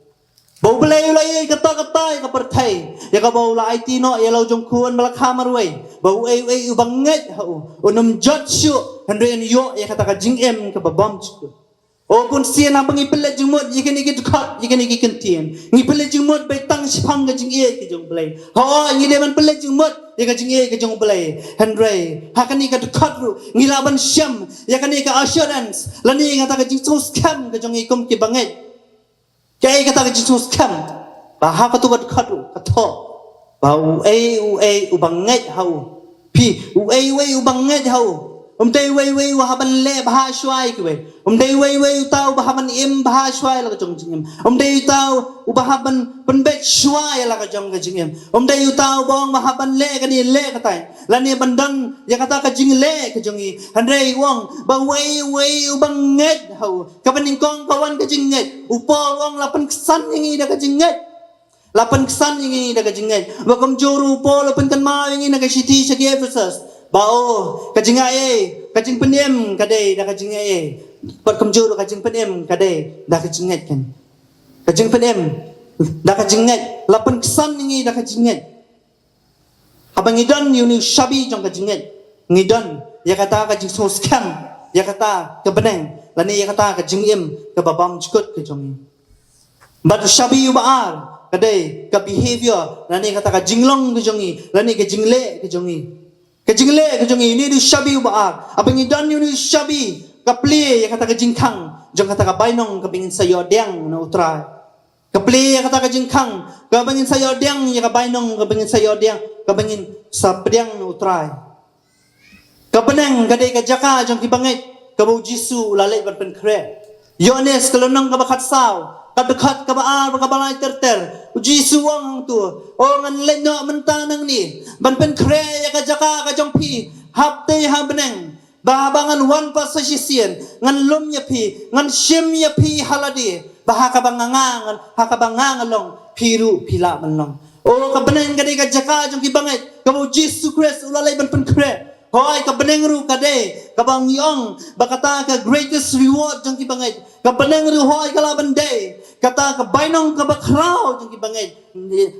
ba U Blei u la ïeit katto katne ïa ka pyrthei, ïa kaba u la aiti noh ïa la u jong u Khun ba la kha marwei, ba uei uei uba ngeit ha u un ym jot shuh, hynrei un ïoh ïa kata ka jingim kaba bymjukut. O, bun sien haba ngi pynleit jingmut ïa kine ki dkhot, ïa kine ki kyntien, ngi pynleit jingmut beit tang shaphang ka jingïeit ka jong U Blei. Hooid, ngi dei ban pynleit jingmut ïa ka jingïeit ka jong U Blei. Hynrei ha kane ka dkhot ruh ngi lah ban shem ïa kane ka assurance lane ïa kata ka jingsngewskhem ka jong ngi kum kiba ngeit. Kaei kata ka jingsngewskhem? Ba ha kato ka dkhot ruh ka thoh ba uei uei uba ngeit ha u. Phi, uei uei uba ngeit ha u, um dei uei uei uba hap ban leh bha shuwa ïa kiwei. Um dei uei uei uta uba hap ban im bha shuwa ïa la ka jong ka jingim. Um dei uta uba hap ban pynbeit shuwa ïa la ka jong ka jingim. Um dei uta uba ong ba hap ban leh kane leh katai, lane ban don ïa kata ka jingleh ka jong ngi. Hynrei u ong ba uei uei uba ngeit ha u. Kaba nyngkong ka wan ka jingngeit. U Paul u ong la pynksan ïa ngi da ka jingngeit. La pynksan ïa ngi da ka jingngeit. Bad kumjuh ruh u Paul u pynkynmaw ïa ngi na ka shithi sha ki Ephesus ba, o, ka jingaiei, ka jingpynim ka dei da ka jingaiei. Bad kumjuh ruh ka jingpynim ka dei da ka jingngeit kan. Ka jingpynim da ka jingngeit. La pynksan ïa ngi da ka jingngeit. Haba ngi don ïa une u shabi jong ka jingngeit, ngi don ïa kata ka jingsngewskhem ïa kata ka bneng lane ïa kata ka jingim kaba bymjukut ka jong ngi. Bad u shabi uba ar ka dei ka behavior lane kata ka jinglong ka jong ngi lane ka jingleh ka jong ngi. Ka jingleh ka jong ngi, une u shabi uba ar. Haba ngi don ïa une u shabi, ka plie ïa kata ka jingkhang jong kata ka bainong kaba ngin sa ïoh pdiang na U Trai. Ka plie ïa kata ka jingkhang kaba ngin sa ïoh pdiang ïa ka bainong kaba ngin sa ïoh pdiang, kaba ngin sa pdiang na U Trai. Ka bneng ka dei ka jaka jong kiba ngeit kaba u Jisu u la leit ban pynkhreh. Ïoannis ka lynnong kaba khatsaw, ka dkhot kaba ar bad kaba lai ter ter. U Jisu u ong hangto, o, ngan leit noh mynta nangne ban pynkhreh ïa ka jaka ka jong phi hapdeng ha bneng. Ba haba ngan wan pat sa shisien, ngan lum ïa phi, ngan shim ïa phi ha lade. Ba ha kaba nga nga, ngan, ha kaba nga nga long, phi ruh phi lah ban long. O, ka bneng ka dei ka jaka jong kiba ngeit kaba u Jisu Khrist u la leit ban pynkhreh. Hooid, ka bneng ruh ka dei kaba ngi ong ba kata ka greatest reward jong kiba ngeit. Ka bneng ruh hooid ka lah ban dei kata ka bainong kaba khraw jong kiba ngeit.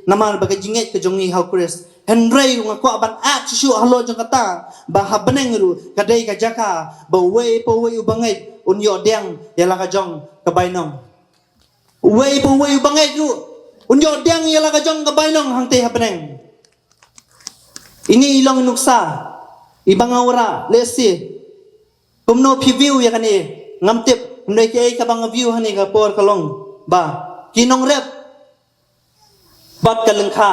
Namar ba ka jingngeit ka jong ngi ha u Khrist. Hynrei nga kwah ban add shuh shuh halor jong kata ba ha bneng ruh ka dei ka jaka ba uwei pa uwei uba ngeit un ïoh pdiang ïa la ka jong ka bainong. Uwei pa uwei uba ngeit ruh un ïoh pdiang ïa la ka jong ka bainong hangtei ha bneng. Ine i long i nuksa iba nga wanrah, let's see. Kumno phi view ïa kane, ngam tip kumno, kaei kaba nga view ha kane ka por ka long ba ki nongrep bad ka lyngkha.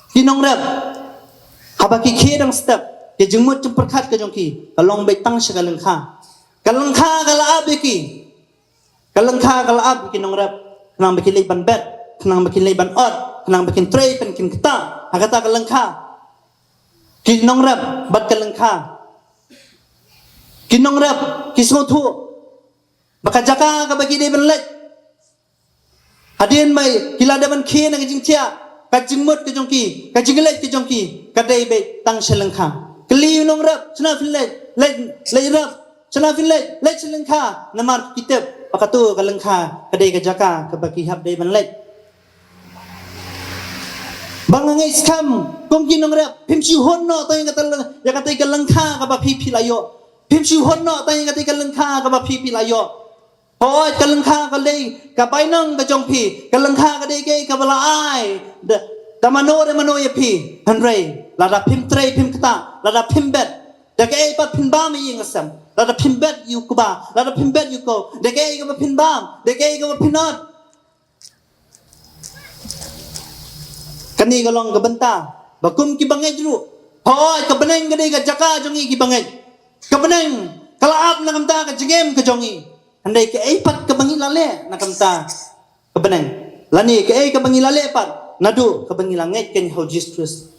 Ki nongrep, haba ki khie dang step, Ki jingmut jingpyrkhat ka jong ki ka long beit tang sha ka lyngkha. Ka lyngkha ka la ap ïa ki. Ka lyngkha ka la ap ïa ki nongrep khnang ba kin leit ban bet, khnang ba kin leit ban ot, khnang ba kin trei ban kin ktah ha kata ka lyngkha. Ki nongrep bad ka lyngkha. Ki nongrep ki sngewthuh ba ka jaka kaba ki dei ban leit, hadien ba ki la dep ban khie na ka jingthiah, ka jingmut ka jong ki, ka jingleit ka jong ki ka dei beit tang sha lyngkha. Kylli u nongrep, shano phin leit? Leit, leit rep. Shano phin leit? Leit sha lyngkha. Namar ki tip ba kato ka lyngkha ka dei ka jaka kaba ki hap dei ban leit. Ba nga ngeit skhem kum ki nongrep, phim shu hun noh tang ïa kata, ïa kata ka lyngkha kaba phi phi la ïoh. Phim shu hun noh tang ïa kata ka lyngkha kaba phi phi la ïoh. Hooid, ka lyngkha ka dei ka bainong ka jong phi. Ka lyngkha ka dei kaei kaba la ai da, da mano re mano ïa phi. Hynrei lada phim trei phim ktah, lada phim bet, da kaei pat phin bam ïa ïing ïa sem? Lada phim bet ïa u kba, lada phim bet ïa u khaw, da kaei kaba phin bam, da kaei kaba phin ot? Kane ka long ka bynta ba kum ki bangeit ruh, hooid, ka bneng ka dei ka jaka jong ngi ki bangeit. Ka bneng ka la ap na ka bynta ka jingim ka jong ngi. Hynrei kaei pat kaba ngi la leh na ka bynta ka bneng, lane kaei kaba ngi la leh pat naduh kaba ngi la ngeit kein ha u Jisu Khrist?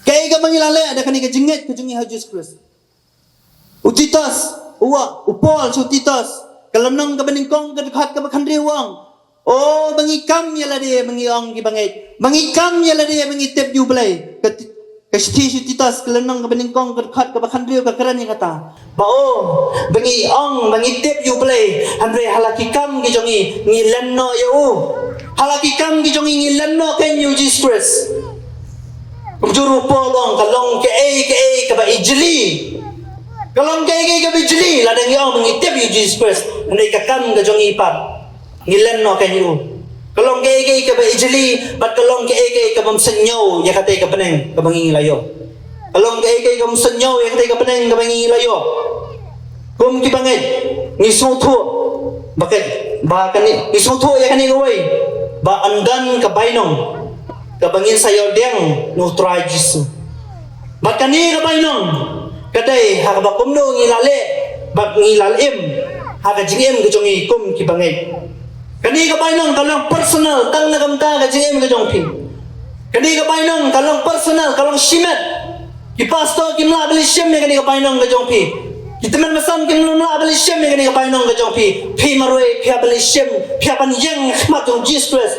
Kaei kaba ngi la leh da kane ka jingngeit ka jong ngi ha u Jisu Khrist? U Titus, u wa, u Paul sha u Titus, ka lynnong kaba nyngkong ka dkhot kaba khathynriew u ong, o, ba ngi kam ïa lade ba ngi ong ki bangeit, ba ngi kam ïa lade ba ngi tip ïa u Blei. Ka Ti-, ka shithi sha u Titus ka lynnong kaba nyngkong ka dkhot kaba khathynriew ka kren ïa kata. Ba, o, ba ngi ong ba ngi tip ïa u Blei, hynrei ha la ki kam ki jong ngi ngi len noh ïa u. Ha la ki kam ki jong ngi ngi len noh kein ïa u Jisu Khrist. Kumjuh ruh u Paul u ong, ka long kaei kaei kaba ijli. Ka long kaei kaei kaba ijli lada ngi ong ba ngi tip ïa u Jisu Khrist, hynrei ka kam ka jong ngi pat ngi len noh kein ïa u. Ka long kaei kaei kaba ijli bad ka long kaei kaei kaba ym sngewthuh ïa kata ka bneng kaba ngi la ïoh. Ka long kaei kaei kaba ym sngewthuh ïa kata ka bneng kaba ngi la ïoh. Kum ki bangeit, ngi sngewthuh ba ka, ba kane, ngi sngewthuh ïa kane kawei, ba ynda ka bainong kaba ngin sa ïoh dieng na u Trai Jisu. Bad kane ka bainong ka dei ha kaba kumno ngi la leh bad ngi la im ha ka jingim ka jong ngi kum ki bangeit. Kane ka bainong ka long personal tang na ka bynta ka jingim ka jong phi. Kane ka bainong ka long personal, ka long shimet. Ki pastor kim lah ban leit shim ïa kane ka bainong ka jong phi. Ki tymmen basan kim lah ban leit shim ïa kane ka bainong ka jong phi. Phi marwei phi hap ban leit shim, phi hap ban ïeng ha khmat jong u Jisu Khrist.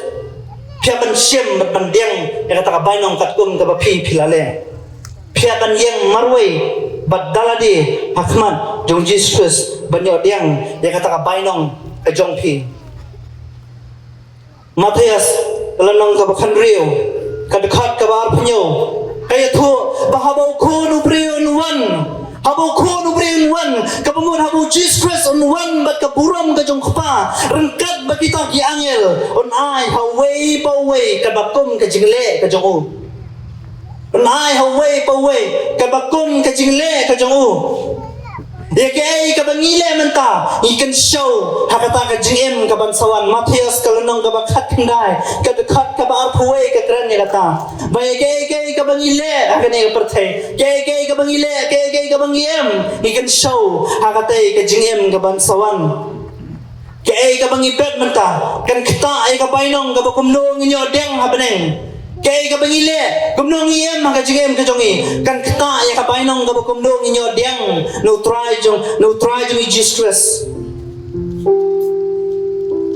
Phi hap ban shim bad ban dieng ïa kata ka bainong katkum kaba phi phi la leh. Phi hap ban ïeng marwei bad da lade ha khmat jong u Jisu Khrist ban ïoh dieng ïa kata ka bainong ka jong phi. Mathaios ka lynnong kaba khathynriew ka dkhot kaba arphew hynñiew ka ïathuh ba haba u Khun u briew un wan, haba u Khun u briew un wan, kaba mut haba u Jisu Khrist un wan bad ka burom ka jong u Kpa ryngkat bad kita ki angel, un ai ha uwei pa uwei katba kum ka jingleh ka jong u. Nai ha uwei pa uwei katba kum ka jingleh ka jong u. Ïa kaei kaba ngi leh mynta ngi kynshew ha kata ka jingim ka ban sa wan. Mathaios ka lynnong kaba khatkhyndai ka dkhot kaba arphew wei ka kren ïa kata ba ïa kaei kaei kaba ngi leh ha kane ka pyrthei, kaei kaei kaba ngi leh, kaei kaei kaba ngi im, ngi kynshew ha kata ka jingim ka ban sa wan. Kaei kaba ngi bet mynta kan ktah ïa ka bainong kaba kumno ngin ïoh dieng ha bneng. Kaei kaba ngi leh, kumno ngi im ha ka jingim ka jong ngi, kan ktah ïa ka bainong kaba kumno ngin ïoh dieng na u Trai jong, na u Trai jong ngi Jisu Khrist.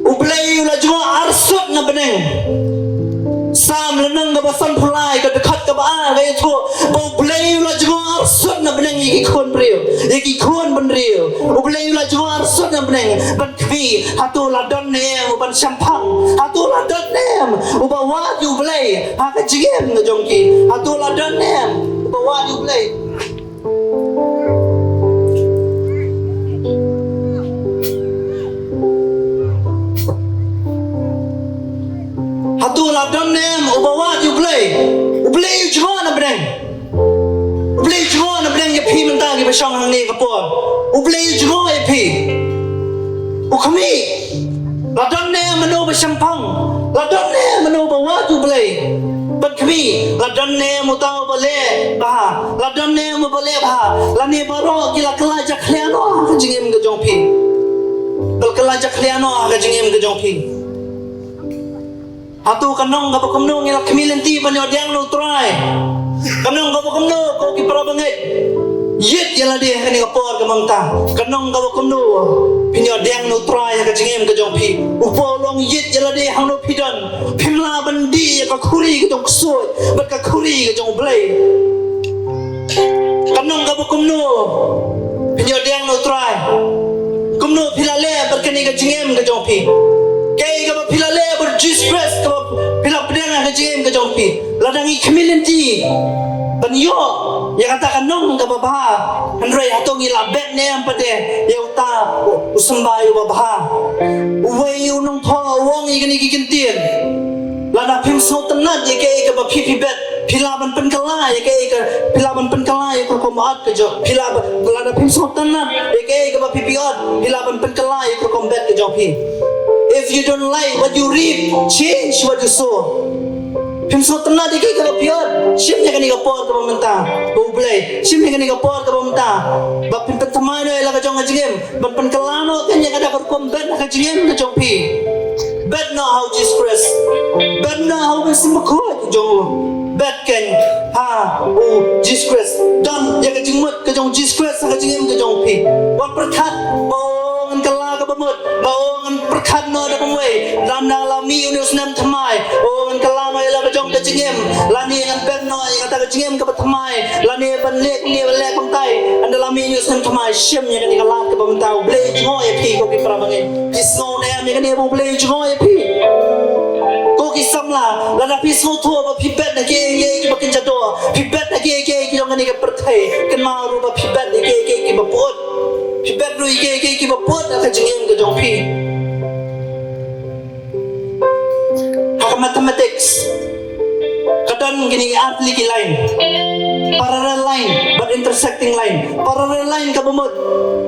U Blei u la jngoh arsut na bneng. Salm lynnong kaba sanphew lai ka dkhot kaba ar ka ïathuh ba U Blei u la jngoh arsut na bneng ïa ki khun briew, ïa ki khun bynriew. U Blei u la jngoh arsut na bneng ban khmih, hato la don ne em u ban shemphang? Hato la don ne em uba wad ïa U Blei ha ka jingim ka jong ki? Hato la don ne em uba wad ïa U Blei? Hato la don ne em uba wad ïa U Blei? U Blei u jngoh na bneng. U Blei u jngoh na bneng ïa phi mynta kiba shong hangne ka por. U Blei u jngoh ïa phi. U khmih. La don ne em mano ba shemphang? La don ne em mano ba wad ïa U Blei ban phi, la don ne em uta uba leh bha, la don ne em uba leh bha, lane baroh ki la kylla jakhlia noh ha ka jingim ka jong phi. Ba la kylla jakhlia noh ha ka jingim ka jong phi. Hato ka nong kaba kumno ngi la khmih lynti ban ïoh pdiang na u Trai? Ka nong kaba kumno, ko ki para bangeit? Ïeit ïa lade ha kane ka por kaba mynta. Ka nong kaba kumno phin ïoh pdiang na u Trai ha ka jingim ka jong phi? U Paul u ong ïeit ïa lade hangno phi don. Phim lah ban dih ïa ka khuri ka jong u ksuid bad ka khuri ka jong U Blei. Ka nong kaba kumno phin ïoh pdiang na u Trai? Kumno phi la leh bad kane ka jingim ka jong phi? Kaei kaba phi la leh bad Jisu Khrist kaba phi la pdiang ha ka jingim ka jong phi? Lada ngi khmih lynti ban ïoh ïa kata ka nong kaba bha, hynrei hato ngi la bet ne em pat ïa uta u symbai uba bha? Uwei u nongthoh u ong ïa kine ki kyntien. Lada phim sngewtynnat ïa kaei kaba phi phi bet, phi lah ban pynkylla ïa kaei ka, phi lah ban pynkylla ïa ka rukom ot ka jong, phi lah ban, lada phim sngewtynnat ïa kaei kaba phi phi ot, phi lah ban pynkylla ïa ka rukom bet ka jong phi. If you don't like what you reap, change what you sow. Phim sngewtynnat ïa kaei kaba phi ot, shim ïa kane ka por kaba mynta ba U Blei, shim ïa kane ka por kaba mynta ba phin pynthymmai noh ïa la ka jong ka jingim. Ban pynkylla noh kein ïa kata ka rukom bet ha ka jingim ka jong phi. Bet noh ha u Jisu Khrist. Bet noh ha u Mynsiem Bakhuid jong u. Bet kein ha u Jisu Khrist. Don ïa ka jingmut ka jong u Jisu Khrist ha ka jingim ka jong phi. Wat pyrkhat ba o ngan kylla kaba mut, ba o ngan pyrkhat noh da kumwei. Lada la mih une u snem thymmai, o ngan kylla noh ïa la ka jong ka jingim. Lane ngan bet noh ïa kata ka jingim kaba thymmai. Lane ban leh kumne ban leh kumtai. Ynda la mih une u snem thymmai, shim ïa kane ka lad kaba mynta. U Blei u jngoh ïa phi, ko ki para bangeit. Phi sngew ne em ïa kane ba U Blei u jngoh ïa phi? Ko ki samla, lada phi sngewthuh ba phi bet na kiei kiei kiba kynja doh, phi bet na kiei kiei ki jong kane ka pyrthei, kynmaw ruh ba phi bet na kiei kiei kiba pyut. Phi bet ruh ïa kiei kiei kiba pyut ha ka jingim ka jong phi. Ha ka mathematics ka don kine ki ar tylli ki line. Parallel line bad intersecting line. Parallel line kaba mut,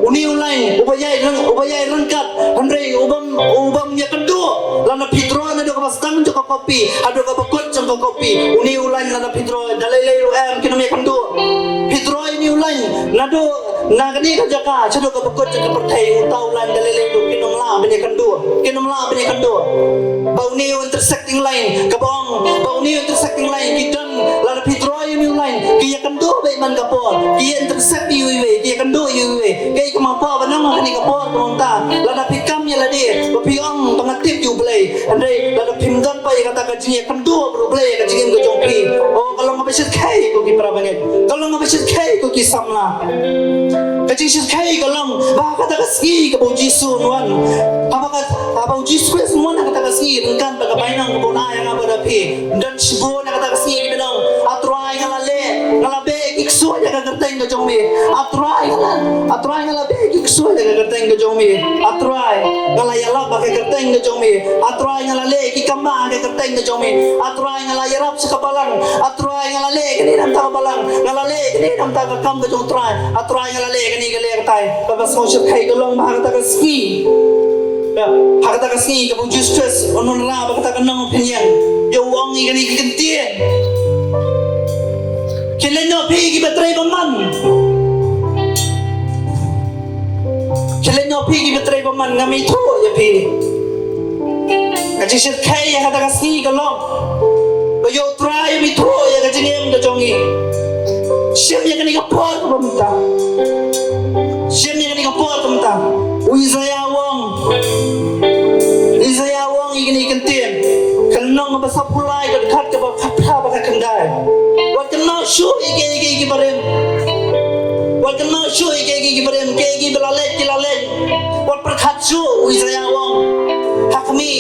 une u line uba ïaid ryng, uba ïaid ryngkat, hynrei u bym, u bym ïakynduh. Lada phi draw naduh kaba sdang jong ka copy haduh kaba kut jong ka copy, une u line lada phi draw da lei lei ruh em, kin ym ïakynduh. Phi draw une u line naduh na kane ka jaka shaduh kaba kut jong ka pyrthei, uta u line da lei lei ruh kin ym lah ban ïakynduh, kin ym lah ban ïakynduh. Ba une u intersecting line kaba ong, ba une u intersecting line ki don, lada phi draw ïa une u line ki ïakynduh beit man ka por, ki ïa intersect ïa uwei, ki ïakynduh ïa uwei. Kaei kaba kwah ban ong ha kane ka por kaba mynta, lada phi kam ïa lade ba phi ong ba nga tip ïa U Blei, hynrei lada phim don pat ïa kata ka jingïakynduh bad U Blei ha ka jingim ka jong phi, oh, ka long kaba shyrkhei, ko ki para bangeit. Ka long kaba shyrkhei, ko ki samla. Ka jingshyrkhei ka long ba ha kata ka sngi kaba U Jisu un wan, haba ka, haba U Jisu Khrist un wan ha kata ka sngi, ryngkat bad ka bainong kaba un ai ïa nga bad ïa phi, don shibun ha kata ka sngi kiba ong, A Trai, nga la leh, nga la beh ki ksuid ha ka kyrteng ka jong me. A Trai, nga la, A Trai, nga la beh ki ksuid ha ka kyrteng ka jong me. A Trai, nga la ïalap ha ka kyrteng ka jong me. A Trai, nga la leh ki kambah ha ka kyrteng ka jong me. A Trai, nga la ïarap sha ka balang. A Trai, nga la leh kane na ka bynta ka balang. Nga la leh kane na ka bynta ka kam ka jong U Trai. A Trai, nga la leh kane, nga la leh katai. Kaba sngewshyrkhei ka long ba ha kata ka sngi, ha kata ka sngi kaba U Jisu Khrist un wanrah bad kata ka nongpynïeng, ïa u ong ïa kine ki kyntien. Khie leit noh phi kiba trei bymman. Khie leit noh phi kiba trei bymman, ngam ithuh ïa phi. Ka jingshyrkhei ha kata ka sngi ka long ba ïa U Trai um ithuh ïa ka jingim ka jong ngi. Shim ïa kane ka por kaba mynta. Shim ïa kane ka por kaba mynta. U Isaiah u ong, Isaiah u ong ïa kine ki kyntien. Ka lynnong kaba sawphew lai, ka dkhot kaba khatphra bad ka khyndai. Wat kynmaw shuh ïa kiei kiei kiba rim. Wat kynmaw shuh ïa kiei kiei kiba rim, kiei kiei ba la leit ki la leit. Wat pyrkhat shuh, u Isaiah u ong. Ha khmih,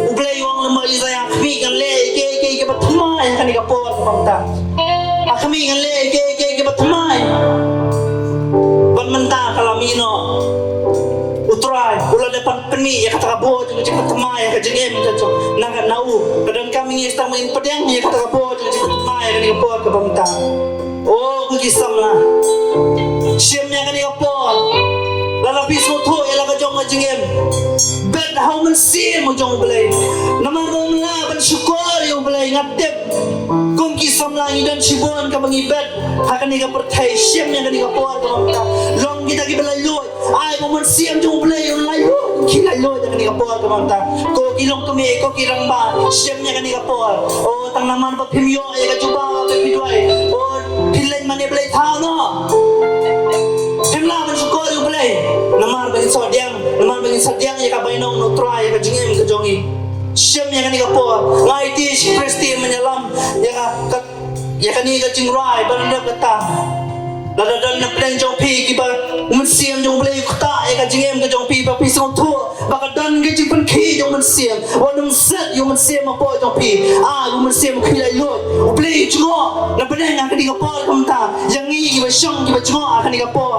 U Blei u ong lem bad u Isaiah, ha khmih ngan leh ïa kiei kiei kiba thymmai ha kane ka por kaba mynta. Ha khmih ngan leh ïa kiei kiei kiba thymmai. Bad mynta ka la mih noh. U Trai u la dep ban pynmih ïa kata ka bor jong ka jingpynthymmai ha ka jingim ka jong, na ka, na u. Ka donkam ïa ngi tang ban pdiang ïa kata ka bor jong ka jingpynthymmai ha kane ka por kaba mynta. O ko ki samla, shim ïa kane ka por. Lada phi sngewthuh ïa la ka jong ka jingim, bet ha u Mynsiem jong U Blei. Namar ba ym lah ban shukor ïa U Blei, nga tip. Samla ngi don shibun kaba ngi bet ha kane ka pyrthei, shim ïa kane ka por kaba mynta. Long kita kiba laitluid, ai ba u Mynsiem jong U Blei un laitluid, ki laitluid ha kane ka por kaba mynta. Ko ki longkmie, ko ki rangbah, shim ïa kane ka por. O tang namar ba phim ïoh ïa ka jubab ba phi duwai, o phi leit mane blei thaw noh. Phim lah ban shukor ïa U Blei namar ba ngin sah diang, namar ba ngin sah diang ïa ka bainong na U Trai ïa ka jingim ka jong ngi. Shim ïa kane ka por. Nga ïa ki Khristan mynta lam ïa ka, ka ïa kane ka jingrwai ba la dep kata. Lada don na pdeng jong phi kiba u Mynsiem jong U Blei u ktah ïa ka jingim ka jong phi, ba phi sngewthuh ba ka don ka jingpynkhiah jong u Mynsiem, wat nym set ïa u Mynsiem hapoh jong phi. Ai u Mynsiem u khie laitluid. U Blei u jngoh na pdeng ha kane ka por kumta ïa ngi kiba shong kiba jngoh ha kane ka por.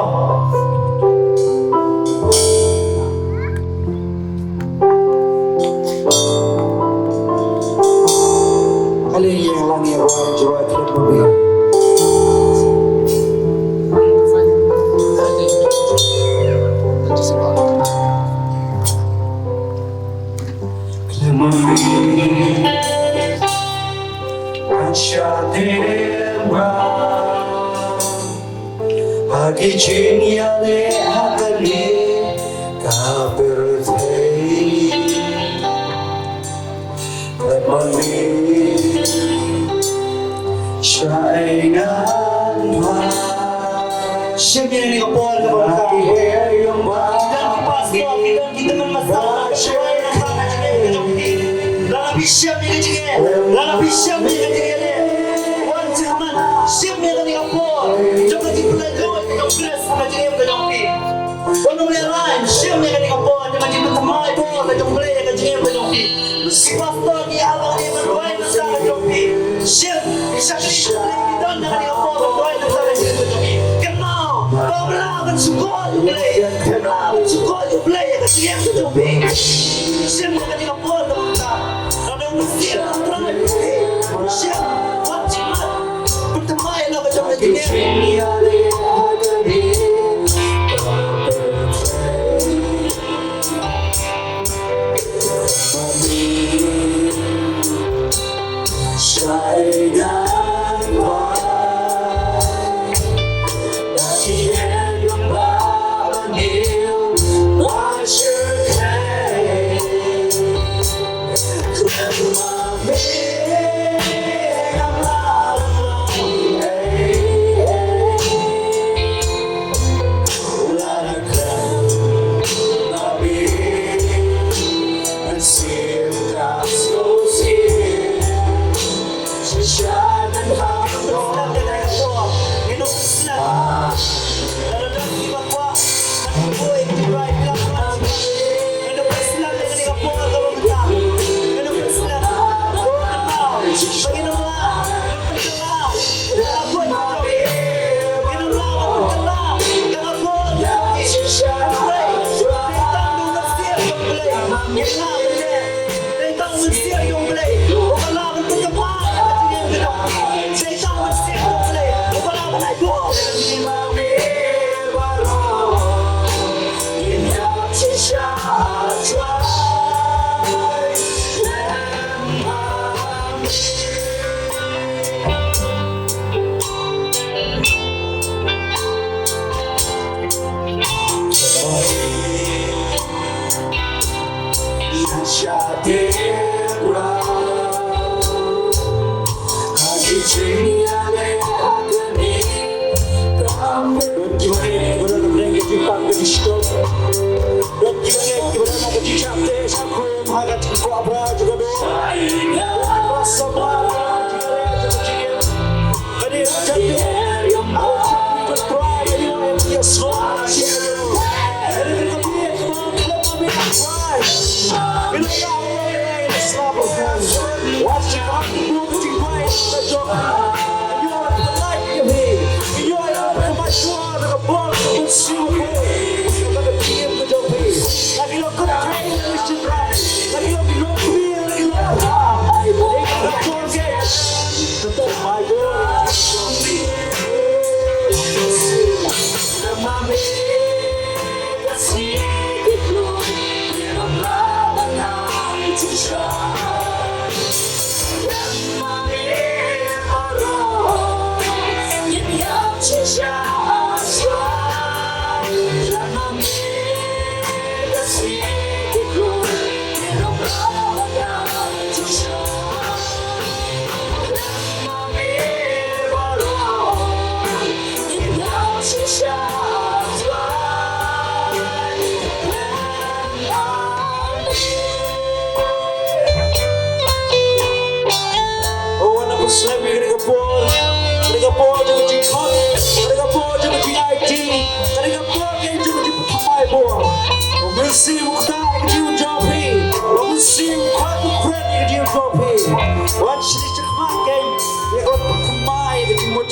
Haleluya, lang ïa rwai, rwai, rwai. Khlem ma me, ngan shah dem bha ha ki jingïaleh ha kane ka pyrthei. Khlem ma me, shah ei ngan bha. Shim ïa kane ka por kaba mynta. Ki don ki pastor, ki don ki tymmen basan, ki don ki tymmen basan, lada phi shem ïa ka jingeh, lada phi shem ïa ka jingeh, wan sha khmat, shim ïa kane ka por jong ka jingpynlait lut jong U Khrist ha ka jingim ka jong phi. Wat nym lehraiñ, shim ïa kane ka por jong ka jingpynthymmai bor ka jong U Blei ha ka jingim ka jong phi. Ki pastor ki ïa ban duwai na ka bynta ka jong phi. Shim, shakri shakri ki don na kane ka por ban duwai na ka bynta ka jingim ka jong phi. Kynmaw ba ym lah ban shukor ïa U Blei, ym lah ban shukor ïa U Blei ha ka jingim ka jong phi. Shim ïa kane ka por ka bynta. Lada U Mynsiem U Trai, shim, wat jingmut. Pyntymmai la ka jong ka jingim.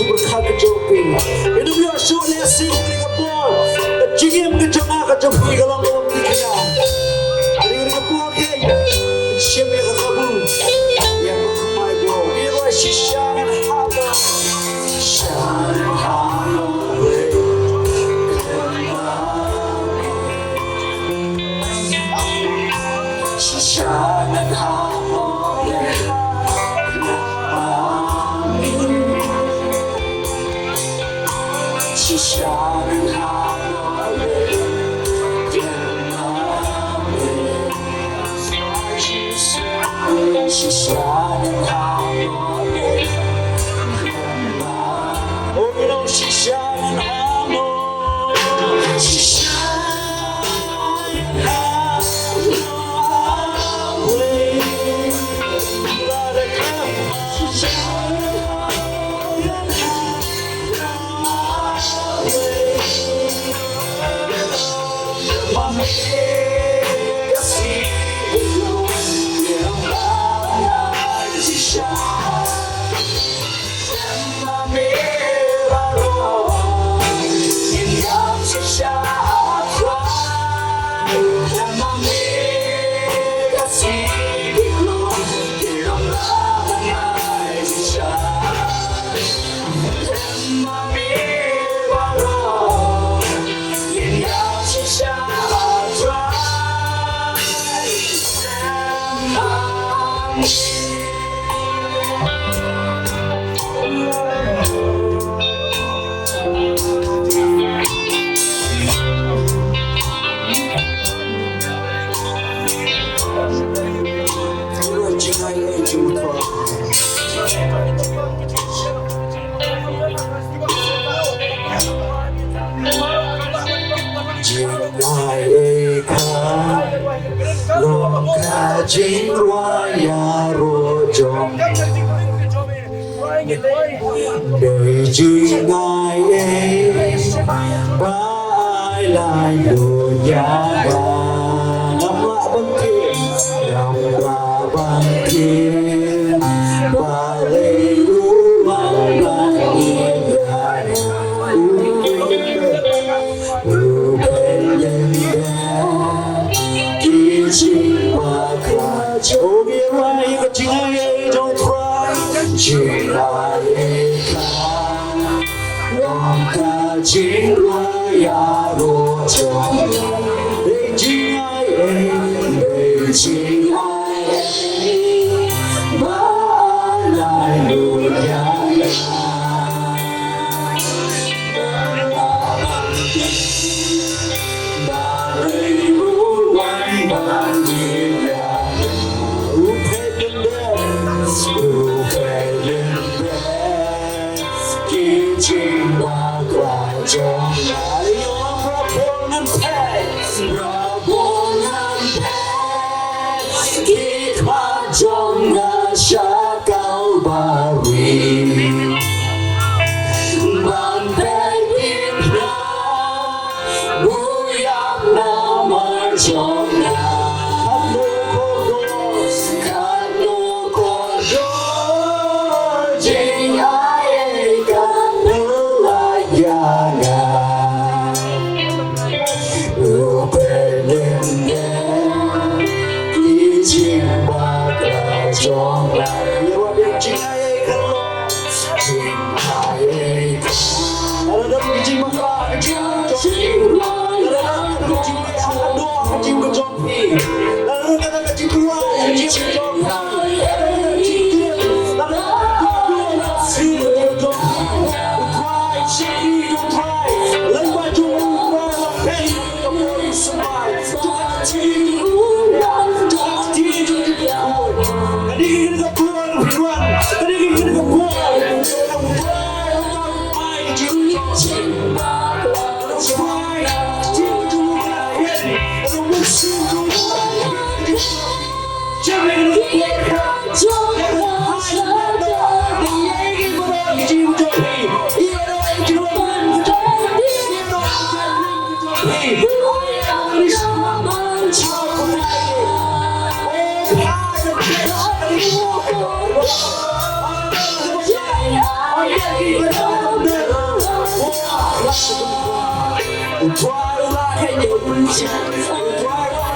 Pyrkhat ka jong phi. Ïa u ïoh shuh lehse ka por. Ka jingim ka jong nga ka jong phi ka long ka long phi ka. Ïa ka por ka shim ïa ka kabu. Ïa ka kumai bro. Ïa ka shisha ngan haba. Shisha ngan haba. Shisha ngan haba. Jingaiei ka long ka jingrwai ïaroh jong. Dei jingaiei ba ai lai dunya. Ngam lah ban kiew, ngam lah ban kiew. Balei u wan ban ïa u. U pynlong ki jingbakla jong. U ïa rwai ka jingaiei jong u Trai. Jingaiei ka long ka jingrwai ïaroh jong. Dei jingaiei, dei jingaiei ba ai lai dunya. Ki khmat jong nga sha Kalbari. Ban peit ïa u ïap namar jong nga. Katno kordor, katno kordor, jingaiei ka pynlait ïa nga. U pynlong ki jingbakla jong nga. Ïa wat ïa jingaiei ka long. Jingaiei ka long. Lada don ki jingbakla ka jong. Lada don ki jingbakla ka jong. Lada don ka jingduwai ka jong. Ani ka bun ïa sngewthuh ïa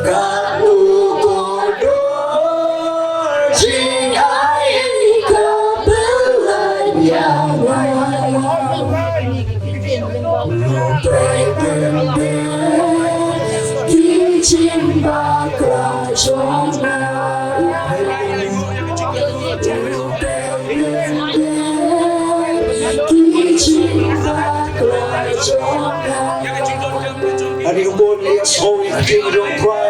ka jingïaroh.